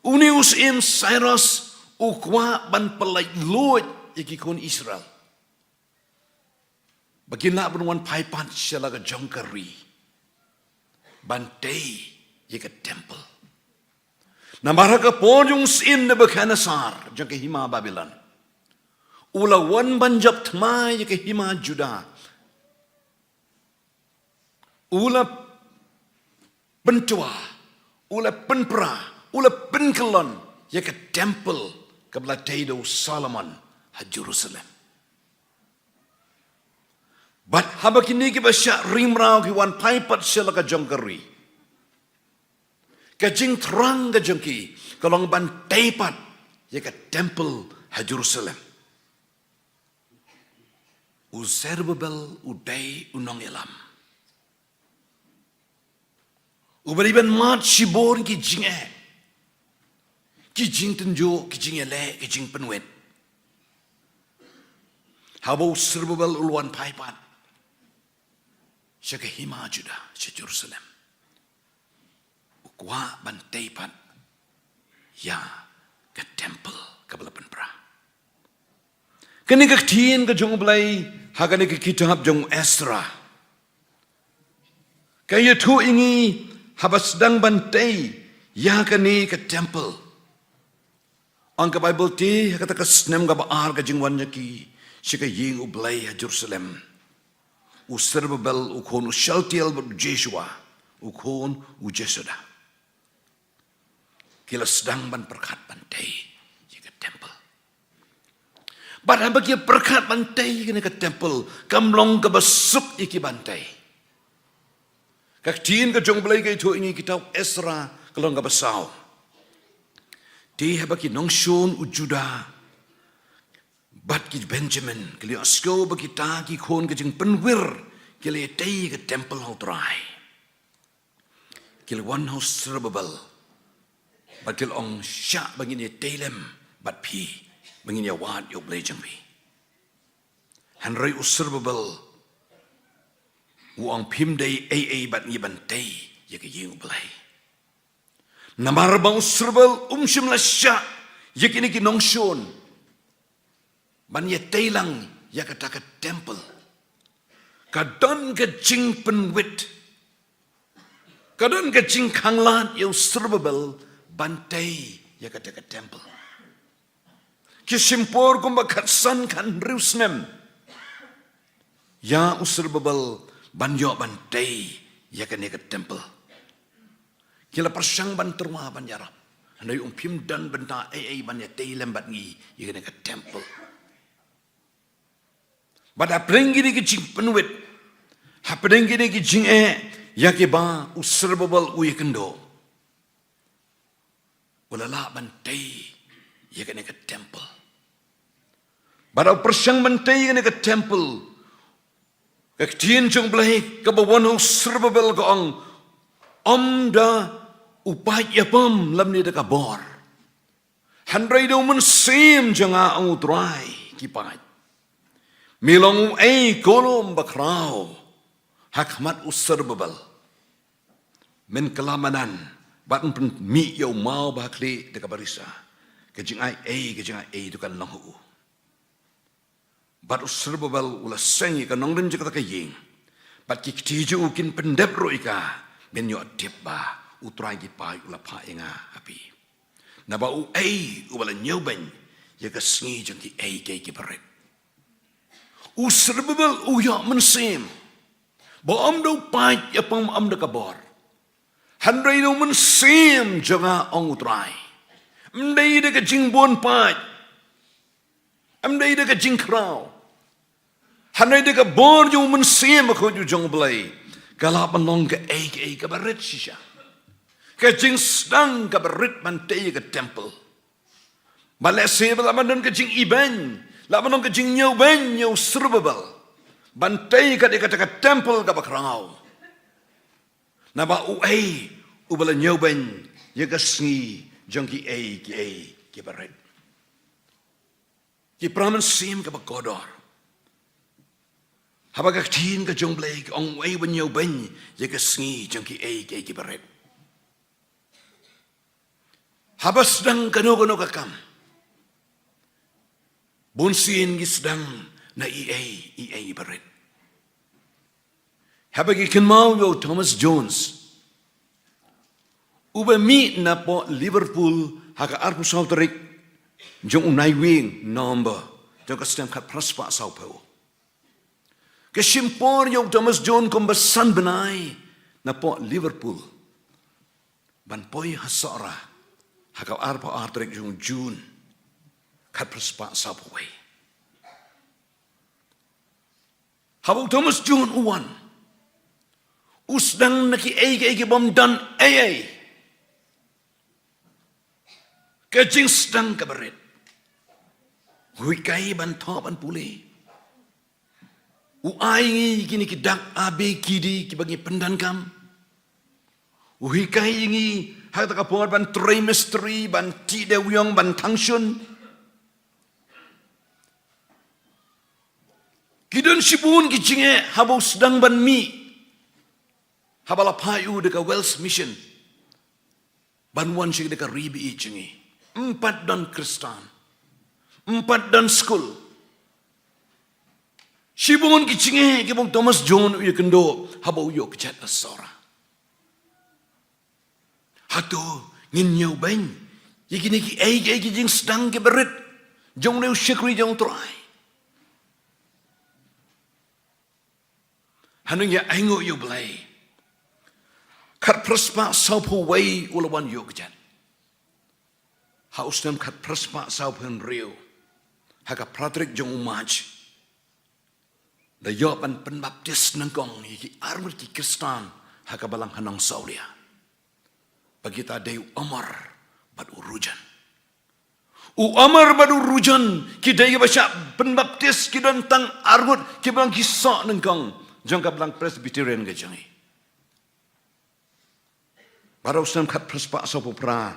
Une u syiem Cyrus u kwah ban pyllait ïa ki khun Israel ba kin lah ban wan phai pat sha la ka jong ka ri ban tei ïa ka temple. Namar ha ka por jong u syiem Nebukadnesar jong ka hima Babilon, u la wan ban jop thma ïa ka hima Judah. U la pyntwa, u la pynpra, u la pynkyllon ïa ka temple kaba la tei da u Solomon ha Jerusalem. Bad haba kine kiba shah ring mraw ki wan phai pat sha la ka jong ka ri, ka jingthrang ka jong ki ka long ban tei pat ïa ka temple ha Jerusalem. U Zerubbabel u dei u nongïalam uba dei ban mad shibun ki jingeh, ki jingtynjuh, ki jingïaleh, ki jingpynwit. Haba u Zerubbabel u la wan phai pat sha ka hima Judah, sha Jerusalem, u kwah ban tei pat ïa ka temple kaba la pynpra. Kane ka ktien ka jong U Blei ha kane ka kitab jong u Esra ka ïathuh ïa ngi, haba sdang ban tei ïa kane ka temple, Ong ka Baibl te, ha kata ka snem kaba ar ka jingwan jong ki sha ka ïing U Blei ha Jerusalem, u Serubabel u khun u Shealtiel bad u Jeshua u khun u Josadak, ki la sdang ban pyrkhat ban tei ïa ka temple. Bad haba ki pyrkhat ban tei ïa kane ka temple, kam long kaba suk ïa ki ban tei. Ka ktien ka jong U Blei ka ïathuh ïa ngi ha kitab Esra ka lynnong kaba saw. Te haba ki nongshun u Judah bad ki Benjamin ki la ïohsngew ba kita ki khun ka jingpynwit ki la ïatei ïa ka temple ha U Trai, ki la wan ha u Serubabel bad ki la ong, shah ba ngin ïatei lem bad phi, ba ngin ïawad ïa U Blei jong phi. Hynrei u Serubabel u ong, phim dei ei ei bad ngi ban tei ïa ka ïing U Blei. Namar ba u Serubabel um shym la shah ïa kine ki nongshun ban ïatei lang ïa kata ka temple. Ka don ka jingpynwit, ka don ka jingkhanglad ïa u Serubabel ban tei ïa kata ka temple. Ki shim por kumba khatsan khathynriew snem ïa u Serubabel ban ïoh ban tei ïa kane ka temple. Ki la pyrshang ban tyrwa ban ïarap, hynrei um phim don bynta ei ei ban ïatei lem bad ngi ïa kane ka temple. Bad hapdeng kine ki jingpynwit, hapdeng kine ki jingeh ïa kiba u Serubabel u ïakynduh, u la lah ban tei ïa kane ka temple. Bad u pyrshang ban tei ïa kane ka temple, ka ktien jong U Blei kaba wan ha u Serubabel ka ong, ym da u paid ïapom lymne da ka bor, hynrei da u Mynsiem jong nga, ong U Trai ki paid. Me long uei ko lum bakhraw ha khmat u Serubabel? Men kylla madan bad men pynmih ïa u maw ba ha khlieh da kaba risa. Ka jingai ei, ka jingai ei to kan long ha u. Bad u Serubabel u la seng ïa ka nongrim jong kata ka ïing, bad ki kti jong u kin pyndep ruh ïa ka. Men ïoh tip ba U Trai ki paid u la phah ïa nga ha phi. Naba uei u ba la ñiewbeiñ ïa ka sngi jong kiei kiei kiba rit? U Serubabel u ïoh mynsiem ba ym da u paid ïapom, ym da ka bor, hynrei da u Mynsiem jong nga, ong U Trai. Ym dei da ka jingbun paid, ym dei da ka jingkhraw, hynrei da ka bor jong u Mynsiem Bakhuid u jong U Blei, ka lah ban long kaei kaei kaba rit shisha. Ka jingsdang kaba rit ban tei ïa ka temple. Bad lehse ba lah ban don ka jingibeiñ, lah ban don ka jingñiewbeiñ ïa u Serubabel ban tei kat ïa kata ka temple kaba khraw. Naba uei u ba la ñiewbeiñ ïa ka sngi jong kiei kiei kiba rit? Ki para mynsiem kiba kordor, haba ka ktien ka jong U Blei ka ong uei u ba ñiewbeiñ ïa ka sngi jong kiei kiei kiba rit? Haba sdang kano kano ka kam, bunsien ki sdang na eiei eiei ba rit. Haba ki kynmaw ïa u Thomas Jones, u ba mih na Port Liverpool ha ka arphew saw tarik jong u Naiwieng November jong ka snem khatphra spah sawphew, ka shim por ïa u Thomas Jones kumba san bnai na Port Liverpool ban poi ha Sohra ha ka arphew ar tarik jong u June khatphra spah sawphew wei. Haba u Thomas Jones u wan, u sdang na kiei kiei kibym don eiei. Ka jingsdang kaba rit. U hikai ban thoh ban pule. U ai ngi kine ki dak A B C D kiba ngi pyndonkam. U hikai ngi ha kata ka por ban trei mistri, ban tih dewiong, ban thang shun. Ki don shibun ki jingeh haba u sdang ban mih, haba la phah ïa u da ka Welsh Mission ban wan sha kane ka ri ba ïeit jong ngi. Ym pat don khristan, ym pat don skul. Shibun ki jingeh kiba u Thomas Jones u ïakynduh haba u ïoh kjat ha Sohra. Hato ngin ñiewbeiñ ïa kine kiei kiei ki jingsdang kiba rit jong une u shakri jong U Trai. Hynrei ïa ainguh ïa U Blei. Khatphra spah sawphew wei u la wan ïuh kjat. Ha u snem khatphra spah sawphew hynriew, ha ka phra tarik jong u March, da ïoh ban pynbaptis nyngkong ïa ki arngut ki Khristan ha ka balang ha Nongsawlia. Ba kita dei u Omar bad u Rujan. U Omar bad u Rujan ki dei kiba shah pynbaptis, ki don tang arngut kiba long ki soh nyngkong jong ka balang Presbyterian ka jong ngi. Bad ha u snem khatphra spah sawphew phra,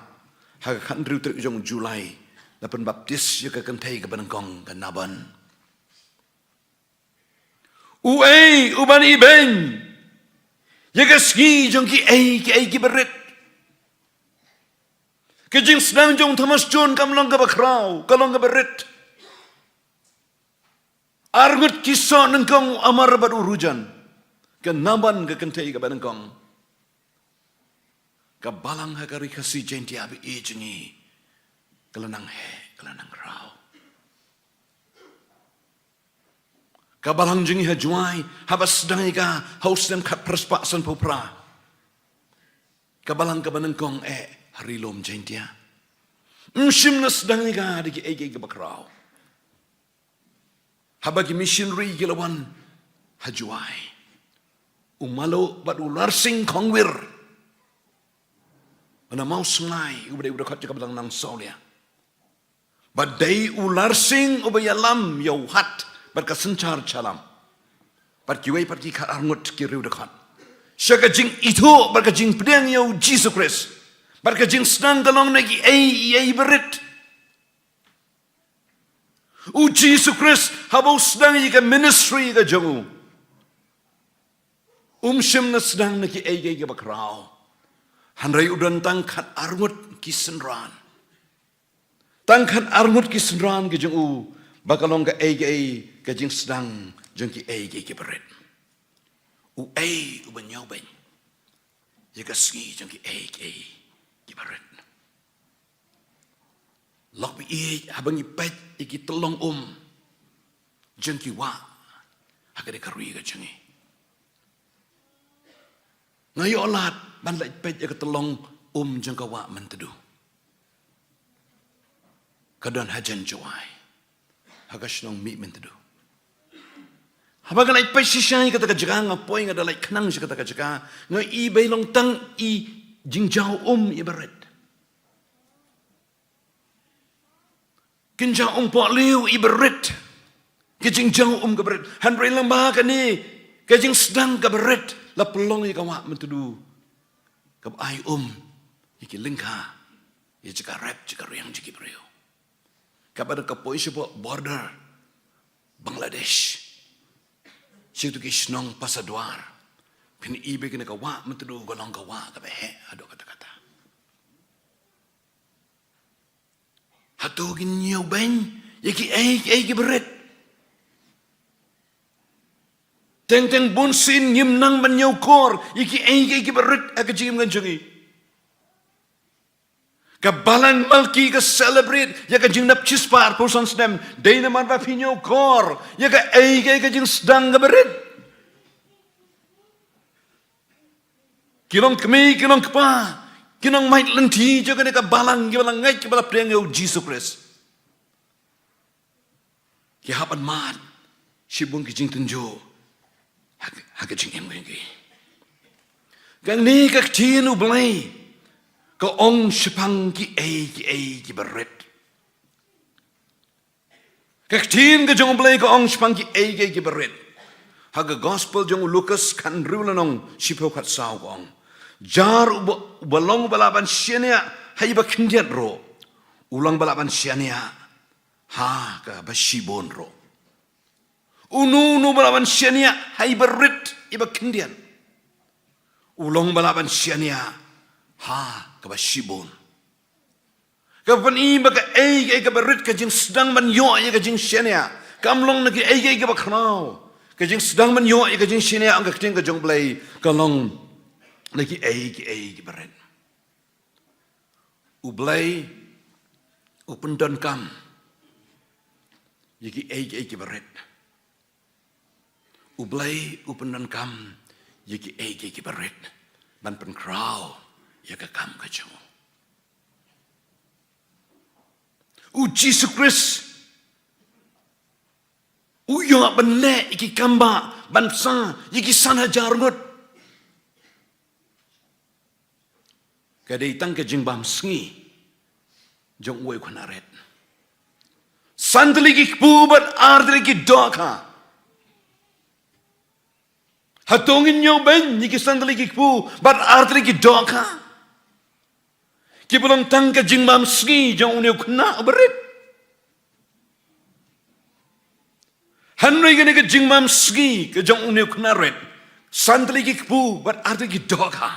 ha ka khathynriew tarik jong u July, la pynbaptis ïa ka kynthei kaba nyngkong, ka Naban. Uei uban ibeiñ ïa ka sngi jong kiei kiei kiba rit? Ka jingsdang jong u Thomas Jones kam long kaba khraw, ka long kaba rit. Arngut ki soh nyngkong, u Omar bad u Rujan, ka Naban ka kynthei kaba nyngkong. Ka balang ha ka Ri Khasi Jaiñtia ba ïeit jong ngi ka la nang heh, ka la nang khraw. Ka balang jong ngi ha Jowai, haba sdang ïa ka ha u snem khatphra spah sanphew phra, ka balang kaba nyngkong eh ha Ri Lum Jaiñtia. Ym shym la sdang ïa ka da kiei kiei kiba khraw. Haba ki missionary ki la wan ha Jowai, u Maluh bad u Larsing Khongwir, u na Mawsngai, uba dei u dkhot jong ka balang Nongsawlia. Ba dei u Larsing uba ïalam ïa u Hat bad ka Synshar Chalam bad kiwei pat ki khatar ngut ki riew dkhot sha ka jingithuh bad ka jingpdiang ïa U Jisu Khrist. Bad ka jingsdang ka long na kiei kiei ba rit. U Jisu Khrist haba u sdang ïa ka ministry ka jong u, um shym la sdang na kiei kiei kiba khraw. Hynrei u don tang khatar ngut ki synran. Tang khatar ngut ki synran ki jong u, ba ka long kaei kaei ka jingsdang jong kiei kiei kiba rit. Uei uban ïoh beiñ ïa ka sngi jong kiei kiei kiba rit? Lok ba ïeit, haba ngi peit ïa ki tyllong um jong ki wah ha kane ka ri ka jong ngi, nga ïoh lad ban leit peit ïa ka tyllong um jong ka wah Myntdu. Ka don hajan Jowai, ha ka shnong Mihmyntdu. Haba nga leit peit shisha ïa kata ka jaka, nga poi, nga da leit khnang sha kata ka jaka, nga i ba long tang i jingjaw um iba rit. Ki jingjaw um pohliew iba rit, ki jingjaw um kaba rit. Hynrei lyngba kane ka jingsdang kaba rit, la pynlong ïa ka wah Myntdu kaba ai um ïa ki lyngkha, ïa jaka rep jaka riang jong ki briew. Kaba da ka poi shapoh border Bangladesh, sha kito ki shnong Pasadwar, phin i ba kane ka wah Myntdu ka long ka wah kaba heh haduh katta katta. Hato ngin ïoh beiñ ïa kiei kiei kiba rit? Teng teng bunsien ngim nang ban ñiewkor ïa kiei kiei kiba rit ha ka jingim ka jong ngi. Ka balang Malki ka celebrate ïa ka jingnep shispah arphew san snem, dei namar ba phi ñiewkor ïa kaei kaei ka jingsdang kaba rit. Ki long kmie, ki long kpa, ki nongmait lynti jong kane ka balang, kiba la ngeit, kiba la pdiang ïa U Jisu Khrist, ki hap ban mad shibun ki jingtynjuh ha, ha ka jingim ka jong ki. Kane ka ktien U Blei ka ong shaphang kiei kiei kiba rit. Ka ktien ka jong U Blei ka ong shaphang kiei kiei kiba rit. Ha ka gospel jong u Lukas khathynriew lynnong shiphew khatsaw ka ong, jar uba, uba long uba lah ban shaniah ha iba khyndiat ruh, u long ba lah ban shaniah ha kaba shibun ruh. Uno uno ba lah ban shaniah ha iba rit, iba khyndiat, u long ba lah ban shaniah ha kaba shibun. Ka pyni ba kaei kaei kaba rit, ka jingsdang ban ïoh ïa ka jingshaniah, kam long na kiei kiei kaba khraw. Ka jingsdang ban ïoh ïa ka jingshaniah, ong ka ktien ka jong U Blei, ka long na kiei kiei kiba rit. U Blei u pyndonkam ïa kiei kiei kiba rit. U Blei u pyndonkam ïa kiei kiei kiba rit ban pynkhraw ïa ka kam ka jong u. U Jisu Khrist u ïoh ban leh ïa ki kam ba ban bsa ïa ki san hajar ngut. Ka dei tang ka jingbam sngi jong uwei u khynnah rit. San tylli ki kpu bad ar tylli ki dohkha. Hato ngin ñiew beiñ ïa ki san tylli ki kpu bad ar tylli ki dohkha kiba long tang ka jingbam sngi jong une u khynnah uba rit? Hynrei kane ka jingbam sngi ka jong une u khynnah rit, san tylli ki kpu bad ar tylli ki dohkha,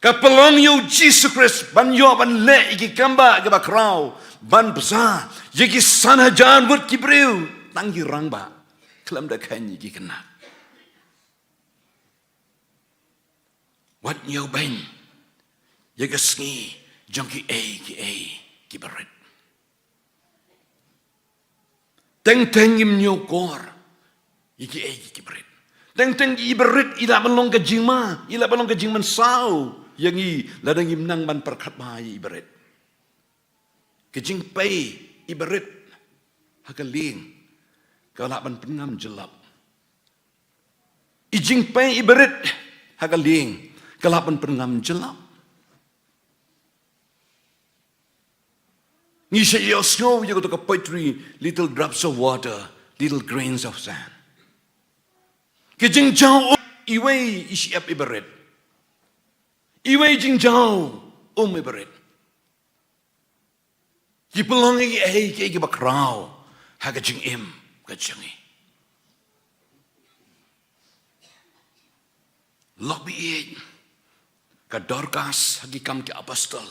ka pynlong ïa u Jisu Khrist ban ïoh ban leh ïa ki kam ba kiba khraw, ban bsa ïa ki san hajar ngut ki briew, tang ki rangbah, khlem da kheiñ ïa ki khynnah. Wat ñiew beiñ ïa ka sngi jong kiei kiei kiba rit. Teng teng ngim ñiewkor ïa kiei kiei kiba rit. Teng teng iba rit i lah ban long ka jingma, i lah ban long ka jingmynsaw ïa ngi lada ngim nang ban pyrkhat bha ïa iba rit. Ka jingpei iba rit ha ka lieng ka lah ban pynngam jyllop. I jingpei iba rit ha ka lieng ka lah ban pynngam jyllop. Ngi sa ïohsngew ïa kato ka poetry, little drops of water, little grains of sand. Ki jingjaw um iwei i shyiap iba rit, iwei jingjaw um iba rit. Ki pynlong ïa kiei kiei kiba khraw ha ka jingim ka jong ngi. Lok ba ïeit, ka Dorcas ha Ki Kam ki Apostol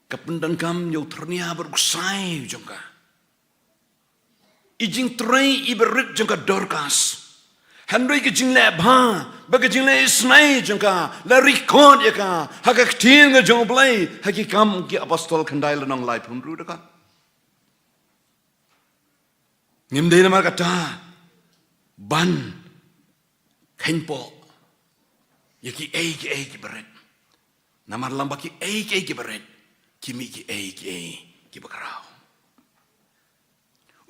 ka pyndonkam ïa u thyrnia bad u ksai jong ka. I jingtrei iba rit jong ka Dorcas, hynrei ka jingleh bha bad ka jingleh isynei jong ka la record ïa ka ha ka ktien ka jong U Blei ha Ki Kam ki Apostol khyndai lynnong laiphew hynriew dkhot. Ngim dei namar kata ban kheiñpoh ïa kiei kiei kiba rit. Namar lyngba kiei kiei kiba rit ki mih kiei kiei kiba khraw.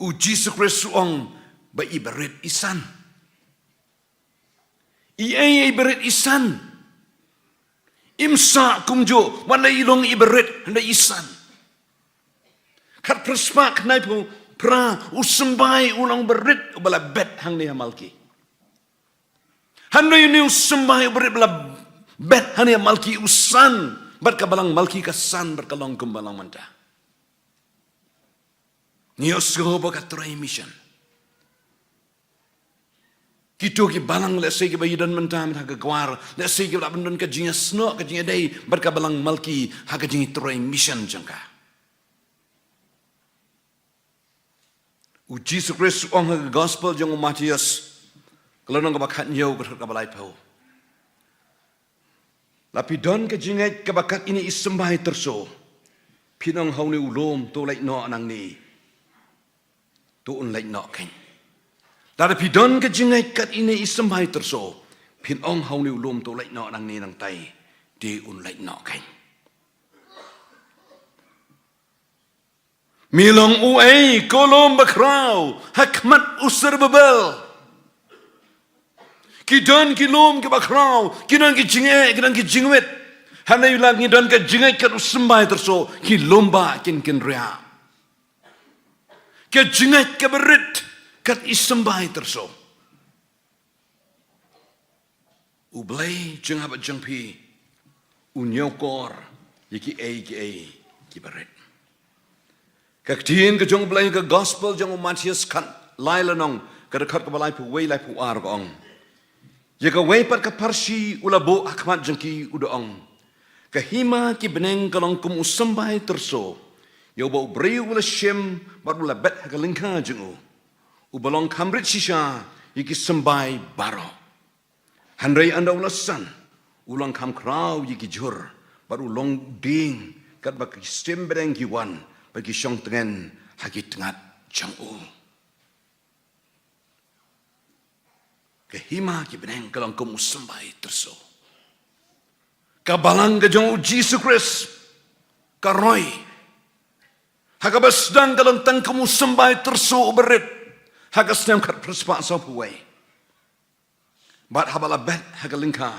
U Jisu Khrist u ong ba iba rit i san. Iei iba rit i san. Im sah kumjuh wat la i long iba rit hynrei i san. Khatphra spah khyndaiphew phra, u symbai u long uba rit uba la bet hangne ha Malki. Hynrei une u symbai uba rit ba la bet hangne ha Malki u san, bad ka balang Malki ka san bad ka long kumba long mynta. Ngi ïohsngew ba ka trei mission, kito ki balang lehse kiba ïadon mynta ha ka kwar, lehse kiba lah ban don ka jingïasnoh ka jingïadei bad ka balang Malki ha ka jingtrei mission jong ka. U Jisu Khrist u ong ha ka gospel jong u Mathaios, ka lynnong kaba khathynñiew ka dkhot kaba laiphew. La phi don ka jingngeit kaba kat ine i symbai tyrso, phin ong ha une u lum to leit noh nangne, to un leit noh keiñ. Lada phi don ka jingngeit kat ine i symbai tyrso, phin ong ha une u lum to leit noh nangne nangtai, te un leit noh keiñ. Me long uei ko lum bakhraw ha khmat u Serubbabel? Ki don ki lum kiba khraw, ki don ki jingeh, ki don ki jingwit. Hynrei lada ngi don ka jingngeit kat u symbai tyrso, ki lum ba kin kynriah. Ka jingngeit kaba rit kat i symbai tyrso. U Blei jong nga bad jong phi u ñiewkor ïa kiei kiei kiba rit. Ka ktien ka jong U Blei ka gospel jong u Mathaios khatlai lynnong ka dkhot kaba laiphew wei laiphew ar ka ong, ïa kawei pat ka pharshi u la buh ha khmat jong ki u da ong, ka hima ki bneng ka long kum u symbai tyrso, ïa uba u briew u la shim bad u la bet ha ka lyngkha jong u, uba long kham rit shisha ïa ki symbai baroh. Hynrei ynda u la san, u long kham khraw ïa ki jhur Bad u long dieng katba ki symbdeng ki wan bad ki shong tngen ha ki tngat jong u. Ka hima ki bneng ka long kum u symbai tyrso. Ka balang ka jong u Jisu Khrist ka roi. Ha kaba sdang ka long tang kum u symbai tyrso uba rit. Ha ka snem khatphra spah sawphew wei. Bad haba la bet ha ka lyngkha,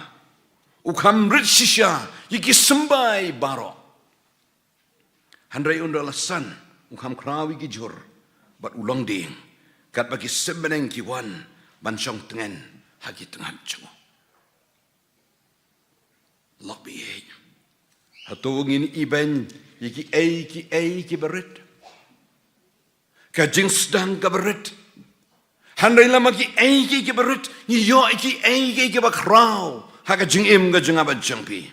u kham rit shisha ïa ki symbai baroh. Hynrei ynda la san, u kham khraw ïa ki jhur bad u long dieng katba ki symbdeng ki wan ban shong tngen ha ki tngat jong u. Lok baieit, hato ngin ibeiñ ïa kiei kiei kiba rit? Ka jingsdang kaba rit. Hynrei lada kiei kiei kiba rit, ngi ïoh ïa kiei kiei kiba khraw ha ka jingim ka jong nga bad jong phi.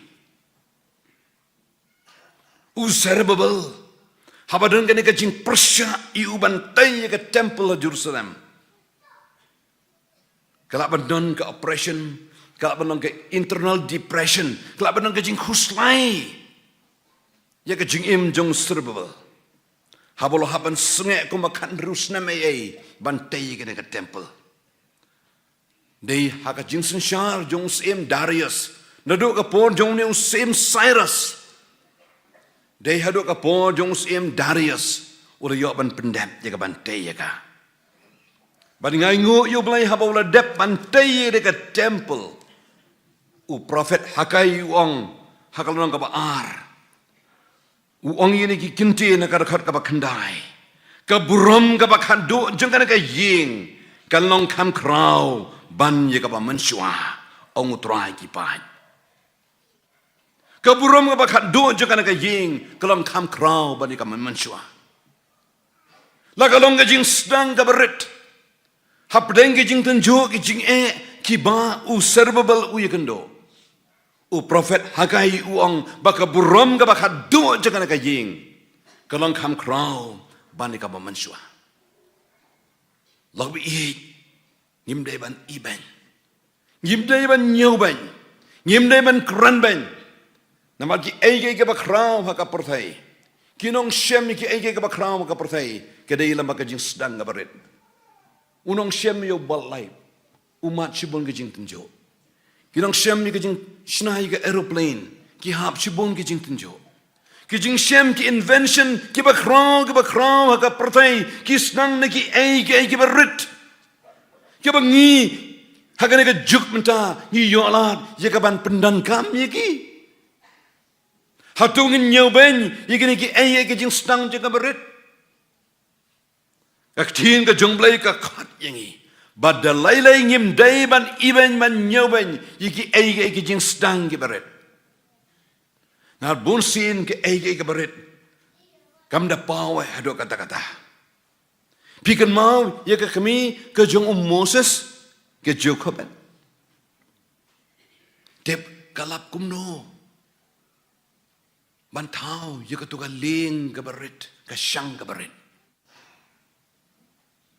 U Zerubbabel, haba don kane ka jingpyrshah ïa u ban tei ïa ka temple ha Jerusalem, ka lah ban don ka oppression, ka lah ban don ka internal depression, ka lah ban don ka jingkhuslai ïa ka jingim jong u Zerubbabel. Haba u la hap ban sngewthuh kumba khathynriew snem ei ei ban tei ïa kane ka temple. Dei ha ka jingsynshar jong u syiem Darius, naduh ka por jong une u syiem Cyrus. Dei haduh ka por jong u syiem Darius u la ïoh ban pyndep ïa ka ban tei ïa ka. Bad nga ainguh ïa U Blei haba u la dep ban tei ïa ka temple, u prophet Haggai u ong ha ka lynnong kaba ar, u ong ïa kine ki kyntien ha ka dkhot kaba khyndai: Ka burom kaba khatduh jong kane ka ïing kan long kham khraw ban ïa kaba mynshuwa, ong U Trai ki paid. Ka burom kaba khatduh jong kane ka ïing ka long kham khraw ban ïa kaba mynshuwa. La ka long ka jingsdang kaba rit hapdeng ki jingtynjuh ki jingeh kiba u Zerubbabel u ïakynduh. U prophet Haggai u ong ba ka burom kaba khatduh jong kane ka ïing ka long kham khraw ban ïa kaba mynshuwa. Lok baieit, ngim dei ban ibeiñ. Ngim dei ban ñiewbeiñ. Ngim dei ban krenbeiñ. Namar kiei kiei kiba khraw ha ka pyrthei, ki nongshim ïa kiei kiei kiba khraw ha ka pyrthei, ka dei lem bad ka jingsdang kaba rit. U nongshim ïa u ball light, u mad shibun ki jingtynjuh. Ki nongshim ïa ka jingshna ïa ka aeroplane, ki hap shibun ki jingtynjuh. Ki jingshem, ki invention kiba khraw kiba khraw ha ka pyrthei ki sdang na kiei kiei kiba rit, kiba ngi ha kane ka juk mynta ngi ïoh lad ïa ka ban pyndonkam ïa ki. Hato ngin ñiewbeiñ ïa kine kiei kiei ki jingsdang jong kaba rit? Ka ktien ka jong U Blei ka khot ïa ngi ba da lei lei ngim dei ban ibeiñ ban ñiewbeiñ ïa kiei kiei ki jingsdang kiba rit. Namar bunsien kiei kiei kiba rit kam da paw eh haduh katta katta. Phi kynmaw ïa ka kmie ka jong u Moses, ka Jochebed? Tip ka lap kumno ban thaw ïa kato ka lieng kaba rit, ka shang kaba rit.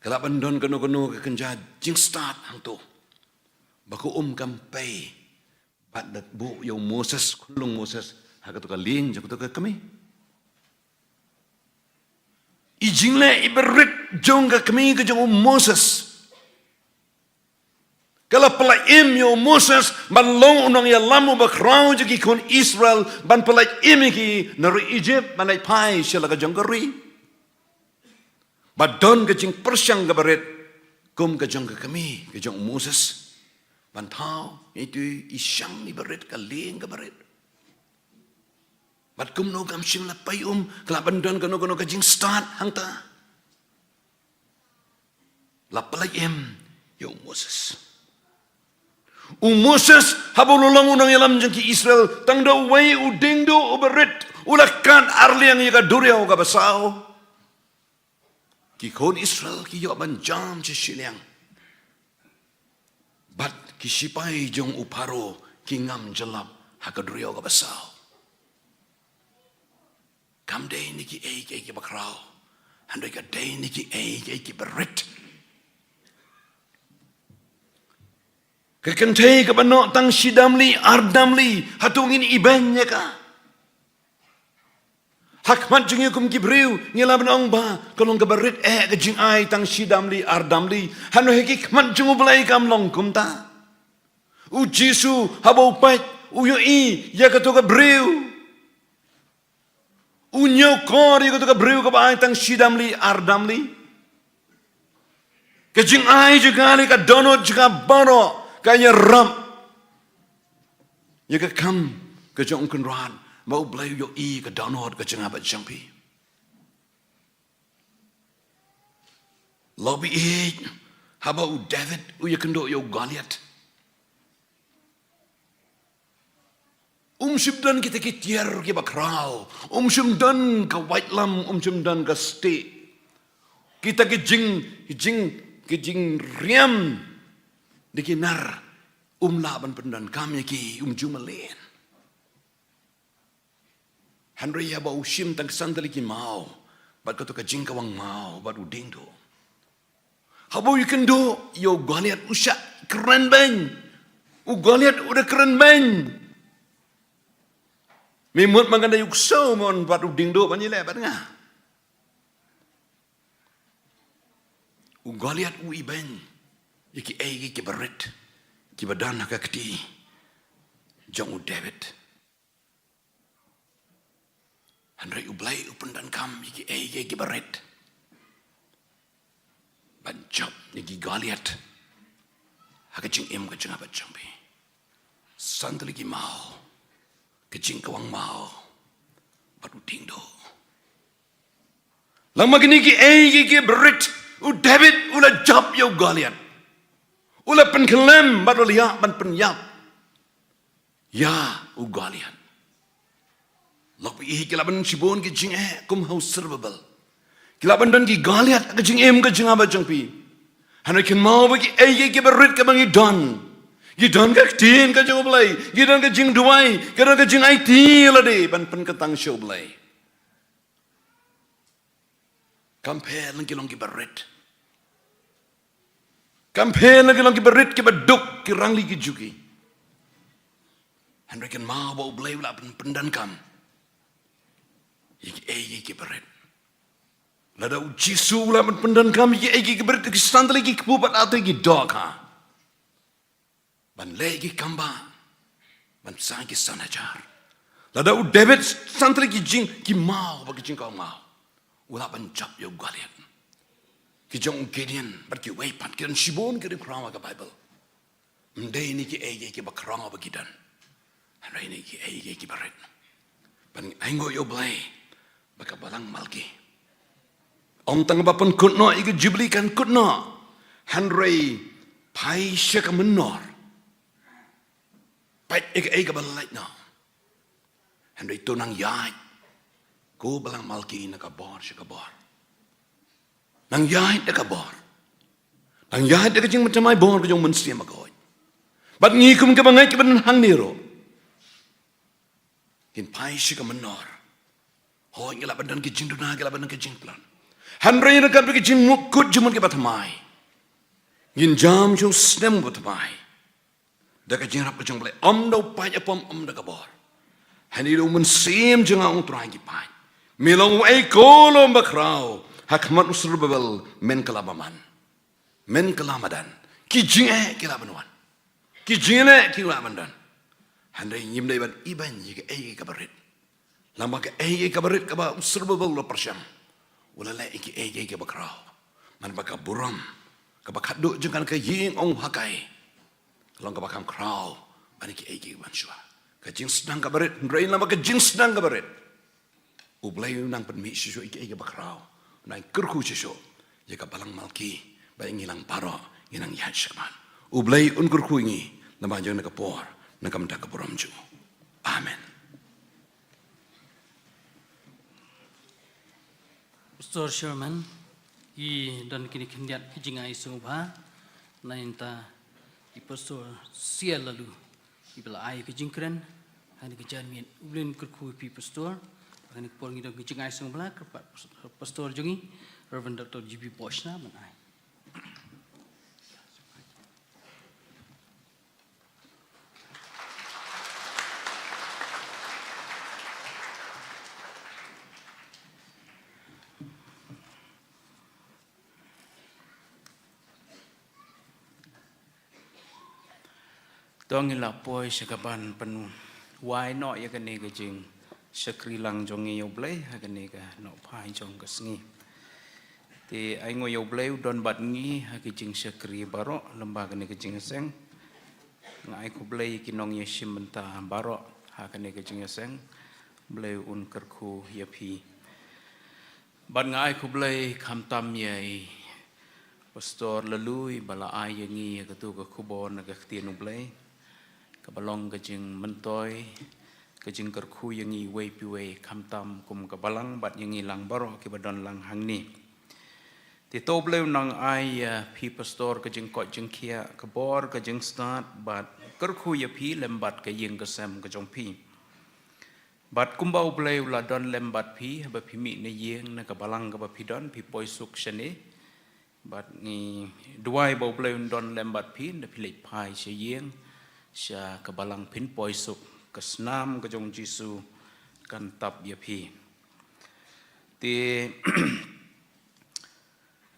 Ka lah ban don kano kano ka kynja jingstad hangto ba ka um kam pei bad da buh ïa u Moses, khunlung Moses, ha kato ka lieng jong kato ka kmie. I jingleh iba rit jong ka kmie ka jong u Moses ka la pyllait im ïa u Moses ban long u nongïalam uba khraw jong ki khun Israel, ban pyllait im ïa ki na ri Egypt ban leit phai sha la ka jong ka ri. Ba don ka jingpyrshang kaba rit kum ka jong ka kmie ka jong u Moses ban thaw ïa itu i shang iba rit, ka lieng kaba rit. Bad kumno kam shym la pei um, ka lah ban don kano kano ka jingstad hangta. La pyllait im ïa u Moses. U Moses haba u la long u nongïalam jong ki Israel, tang da uwei u diengduh uba rit u la kat arliang ïa ka duriaw kaba saw. Ki khun Israel ki ïoh ban jam sha shiliang. Bad ki shipai jong u Pharaoh ki ngam jyllop ha ka duriaw kaba saw. Kam dei na kiei kiei kiba khraw, hynrei ka dei na kiei kiei kiba rit. Ka kynthei kaba noh tang shi damli, ar damli, hato ngin ibeiñ ïa ka? Ha khmat jong ngi kum ki briew, ngi lah ban ong ba ka long kaba rit eh ka jingai tang shi damli, ar damli. Hynrei ha ki khmat jong U Blei kam long kumta. U Jisu haba u peit, u ïohi ïa kato ka briew, u ñiewkor ïa kato ka briew kaba ai tang shi damli, ar damli. Ka jingai jong ka lei, ka dohnud jong ka baroh ka ïarap ïa ka kam ka jong U Kynrad, ba U Blei u ïohi ka dohnud ka jong nga bad jong phi. Lok ba ïeit, haba u David u ïakynduh ïa u Goliath, um shym don kita ki tiar kiba khraw, um shym don ka waitlam, um shym don ka stieh. Kita ki jing, jing, ki jingriam da ki nar, um lah ban pyndonkam ïa ki, um ju malen. Hynrei haba u shim tang san tylli ki maw bad kato ka jingkawang maw bad u diengduh, haba u ïakynduh ïa u Goliath, u shah kren beiñ. U Goliath u da kren beiñ. Me mut ma nga dei u ksew, mon, bad u diengduh ban ïaleh bad nga? U Goliath u ibeiñ ïa kiei kiei kiba rit kiba don ha ka kti jong u David. Hynrei U Blei u pyndonkam ïa kiei kiei kiba rit ban jop ïa ki Goliath ha ka jingim ka jong nga bad jong phi. San tylli ki maw, ka jingkawang maw bad u diengduh. Lem bad kine kiei kiei kiba rit, u David u la jop ïa u Goliath. U la pynkhlem bad u la ïa ban pynïap ïa u Goliath. Lok ba ïeit, ki lah ban don shibun ki jingeh kum ha u Serubabel. Ki lah ban don ki Goliath ha ka jingim ka jong nga bad jong phi. Hynrei kynmaw ba kiei kiei kiba rit kiba ngi don, ki don ka ktien ka jong U Blei, ki don ka jingduwai, ki don ka jingaiti lade ban pynkyntang sha U Blei. Kam pher na ki long kiba rit. Kam pher na ki long kiba rit, kiba duk, ki rangli ki juki. Hynrei kynmaw ba U Blei u lah ban pyndonkam ïa kiei kiei kiba rit. Lada u Jisu u lah ban pyndonkam ïa kiei kiei kiba rit, ki san tylli ki kpu bad ar tylli ki dohkha ban leh ïa ki kam ba, ban sah ïa ki san hajar. Lada u David san tylli ki jing, ki maw bad ki jingkawang maw, u lah ban jop ïa u Goliath. Ki jong u Gideon bad kiwei pat, ki don shibun ki rim khraw ha ka Baibl. Ym dei na kiei kiei kiba khraw ba ki don, hynrei na kiei kiei kiba rit. Ban ainguh ïa U Blei ba ka Balang Malki ong tang ba pynkut noh ïa ka Jubili kan kut noh, hynrei phai sha ka mynnor, peit ïa kaei kaba la lait noh. Hynrei to nang ïaid ko Balang Malki na ka bor sha ka bor. Nang ïaid da ka bor. Nang ïaid da ka jingmyntoi bor ka jong U Mynsiem Bakhuid. Bad ngi kum kiba ngeit, kiba don hangne ruh, ngin phai sha ka mynnor. Hooid, ngi lah ban don ki jingduna, ngi lah ban don ki jingplan. Hynrei ryngkat bad ki jingmut kut jingmut kiba thymmai, ngin jam sha u snem uba thymmai da ka jingïarap ka jong U Blei, ym da u paid ha pom, ym da ka bor. Hangne da U Mynsiem jong nga, ong U Trai, ngi pait. Me long uei ko lum bakhraw ha khmat u Serubabel, men kylla ba man. Men kylla madan. Ki jingeh ki lah ban wan, ki jingeh ki lah ban don. Hynrei ngim dei ban ibeiñ ïa kaei kaei kaba rit. Namar kaei kaei kaba rit kaba u Serubabel u la pyrshang, u la leh ïa kaei kaei kaba khraw. Namar ba ka burom kaba khatduh jong ka na ka ïing, ong u Hagai, ka long kaba kham khraw ban ïa kaei kaei kaban shuwa. Ka jingsdang kaba rit, hynrei namar ka jingsdang kaba rit, U Blei u nang pynmih shuh shuh ïa kaei kaei kaba khraw. U nang kyrkhu shuh shuh ïa ka Balang Malki, ba ngi lang baroh ngi nang ïaid shakhmat. U Blei un kyrkhu ïa ngi na ka bynta jong kane ka por, na ka bynta ka burom jong u. Amen. Pastor Sherman, i don kine khyndiat ki jingai sngewbha na ka bynta i Pastor Sia Lalu, iba la ai ka jingkren ha kane ka janmiet. U Blei un kyrkhu ïa phi Pastor. Ha kane ka por ngi don ki jingai sngewbha, kyrpad Pastor jong ngi, Reverend Doctor G B Bochna, ban ai. To ngin la poi sha kaban pynwai noh ïa kane ka jingshakri lang jong ngi ïa U Blei ha kane ka nohphai jong ka sngi. Te ainguh ïa U Blei u don bad ngi ha ka jingshakri baroh lyngba kane ka jingïaseng. Nga ai khublei ïa ki nongïashim bynta baroh ha kane ka jingïaseng. Blei un kyrkhu ïa phi. Bad nga ai khublei khamtam ïa i Pastor Lalui ba la ai ïa ngi ïa katu ka khubor na ka ktien U Blei, kaba long ka jingmyntoi, ka jingkyrkhu ïa ngi iwei pa iwei khamtam kum ka balang bad ïa ngi lang baroh kiba don lang hangne. Te to U Blei un nang ai ïa phi Pastor ka jingkoit jingkhiah, ka bor, ka jingstad bad kyrkhu ïa phi lem bad ka ïing ka sem ka jong phi. Bad kumba U Blei u la don lem bad phi, haba phi mih na ïing na ka balang kaba phi don, phi poi suk shane. Bad ngi duwai ba U Blei un don lem bad phi, haba phi leit phai sha ïing, sha ka balang phin poi suk, ka snam ka jong Jisu kan tap ïa phi. Te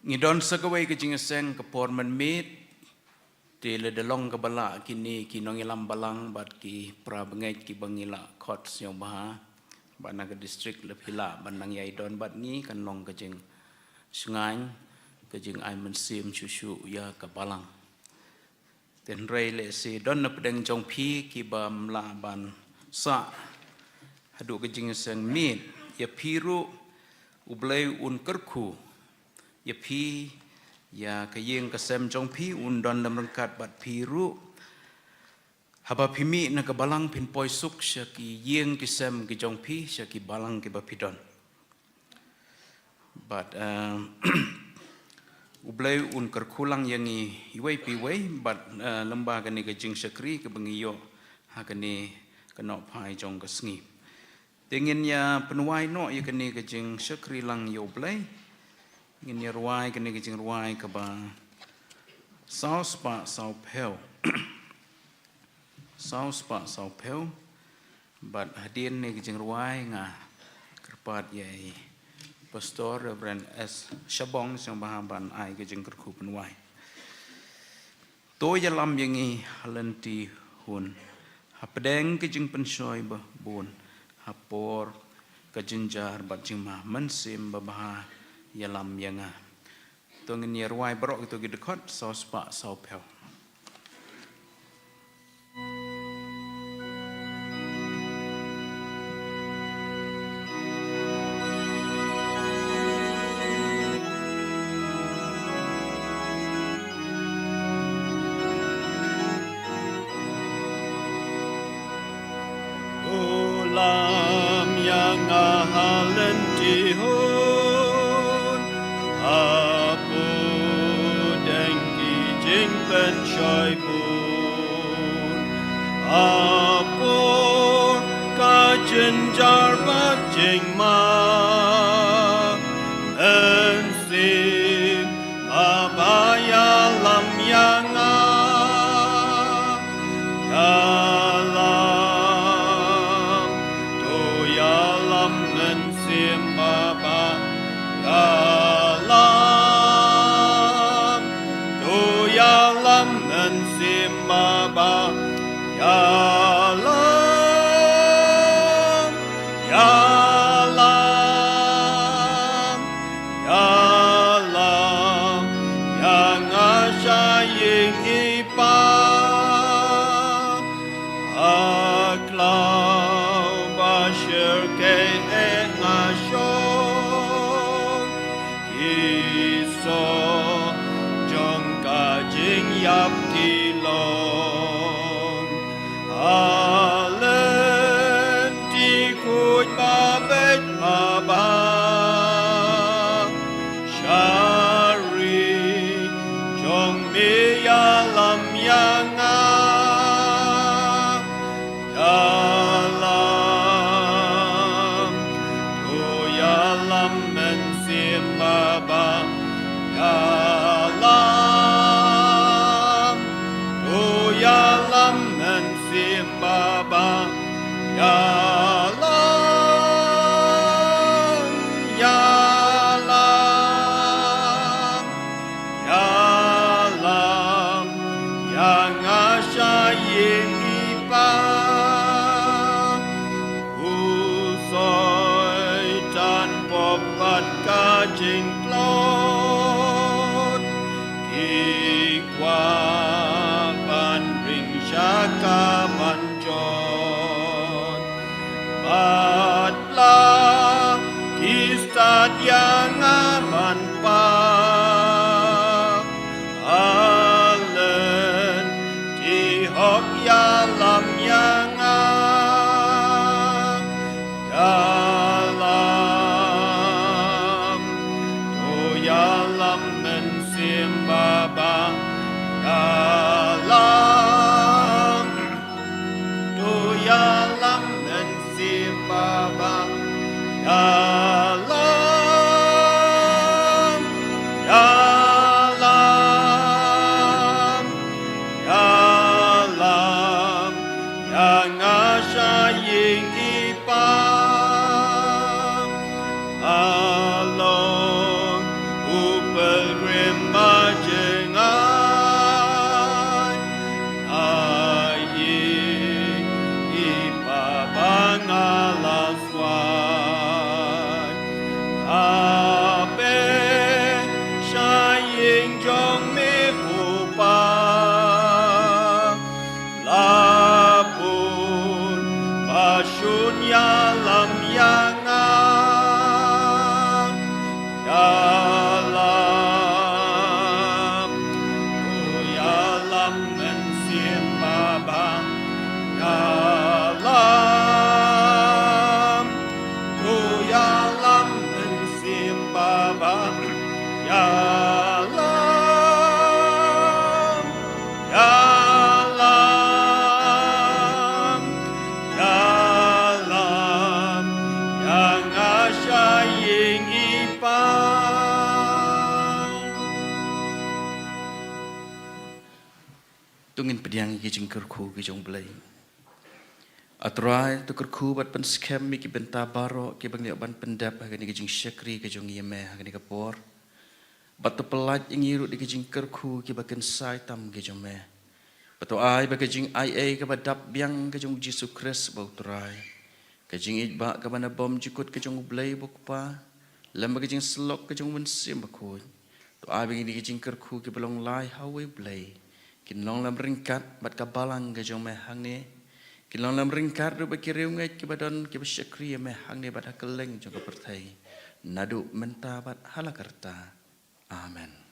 ngi don sa kawei ka jingïaseng ka por mynmiet. Te lada long kaba lah kine ki nongïalam balang bad ki para bangeit kiba ngi la khot sngewbha ba na ka district la phi lah ban nang ïai don bad ngi kan long ka jingsngewbha, ka jingai mynsiem shuh shuh ïa ka balang. Te hynrei lehse don na pdeng jong phi kibym lah ban sah haduh ka jingïaseng miet, ïa phi ruh U Blei un kyrkhu ïa phi, ïa ka ïing ka sem jong phi, un don lem ryngkat bad phi ruh. Haba phi mih na ka balang phin poi suk sha ki ïing ki sem ki jong phi, sha ki balang kiba phi don. Bad, eh, U Blei un kyrkhu lang ïa ngi iwei pa iwei, bad, eh, lyngba kane ka jingshakri kaba ngi ïoh ha kane ka nohphai jong ka sngi. Te ngin ïa pynwai noh ïa kane ka jingshakri lang ïa U Blei. Ngin ïa rwai kane ka jingrwai kaba saw spah saw phew. Saw spah saw phew. Bad hadien kane ka jingrwai nga kyrpad ïa i Pastor Reverend S Shabong sngewbha ban ai ka jingkyrkhu pynwai. To ïalam ïa ngi ha lynti hun, hapdeng ka jingpynshoi ba bun, ha por ka jynjar bad jingma, Mynsiem Babha ïalam ïa nga. To ngin ïa rwai baroh kito ki dkhot, saw spah saw phew. To lam ïa nga ha lynti hun, hapdeng ki jingpynshoi bun, ha por ka jynjar bad jingma, Mynsiem Babha ïalam ïa nga. Ïalam, to ïalam Mynsiem Babha, ïalam, to ïalam Mynsiem Babha, ïalam, ïalam. sha ïing i Pa. U Soitan pop bad ka jingtlot, ki kwah ban ring sha ka ban jot. Bad la ki stad ïa nga ban pah, ha lynti hok ïalam ïa nga. Ïalam, to ïalam mynsiem Baba. Ïalam, to ïalam mynsiem Baba. Ïalam, ïalam, ïalam ïa nga sha ïing i Pa. Nga long u pilgrim ba jngai, ha ïing i Pa ba nga la swai. Nga peit sha ïing jong me ko Pa, la bun ba shun ïalam ïa nga. Ïalam, to ïalam mynsiem Baba. Ïalam, to ïalam mynsiem Baba. Ïalam, ïalam, ïalam ïa nga sha ïing i Pa. To ngin pdiang ïa ki jingkyrkhu ki jong U Blei. A Trai, to kyrkhu bad pynskhem ïa ki bynta baroh kiba ngi ïoh ban pyndep ha kane ka jingshakri ka jong ngi ïa me ha kane ka por. Bad to pyllait ïa ngi ruh da ki jingkyrkhu kiba kynsai tam ki jong me. Bad to ai ba ka jingaiei kaba dap biang ka jong U Jisu Khrist uba U Trai, ka jingïeit ba kaba na bymjukut ka jong U Blei uba U Kpa, lem bad ka jingsyllok ka jong U Mynsiem Bakhuid, to ai ba kine ki jingkyrkhu kiba long lai ha uwei U Blei kin long lem ryngkat bad ka balang ka jong me hangne. Kin long lem ryngkat ruh bad ki riewngeit kiba don kiba shakri ïa me hangne bad ha kylleng jong ka pyrthei, naduh mynta bad ha la karta. Amen.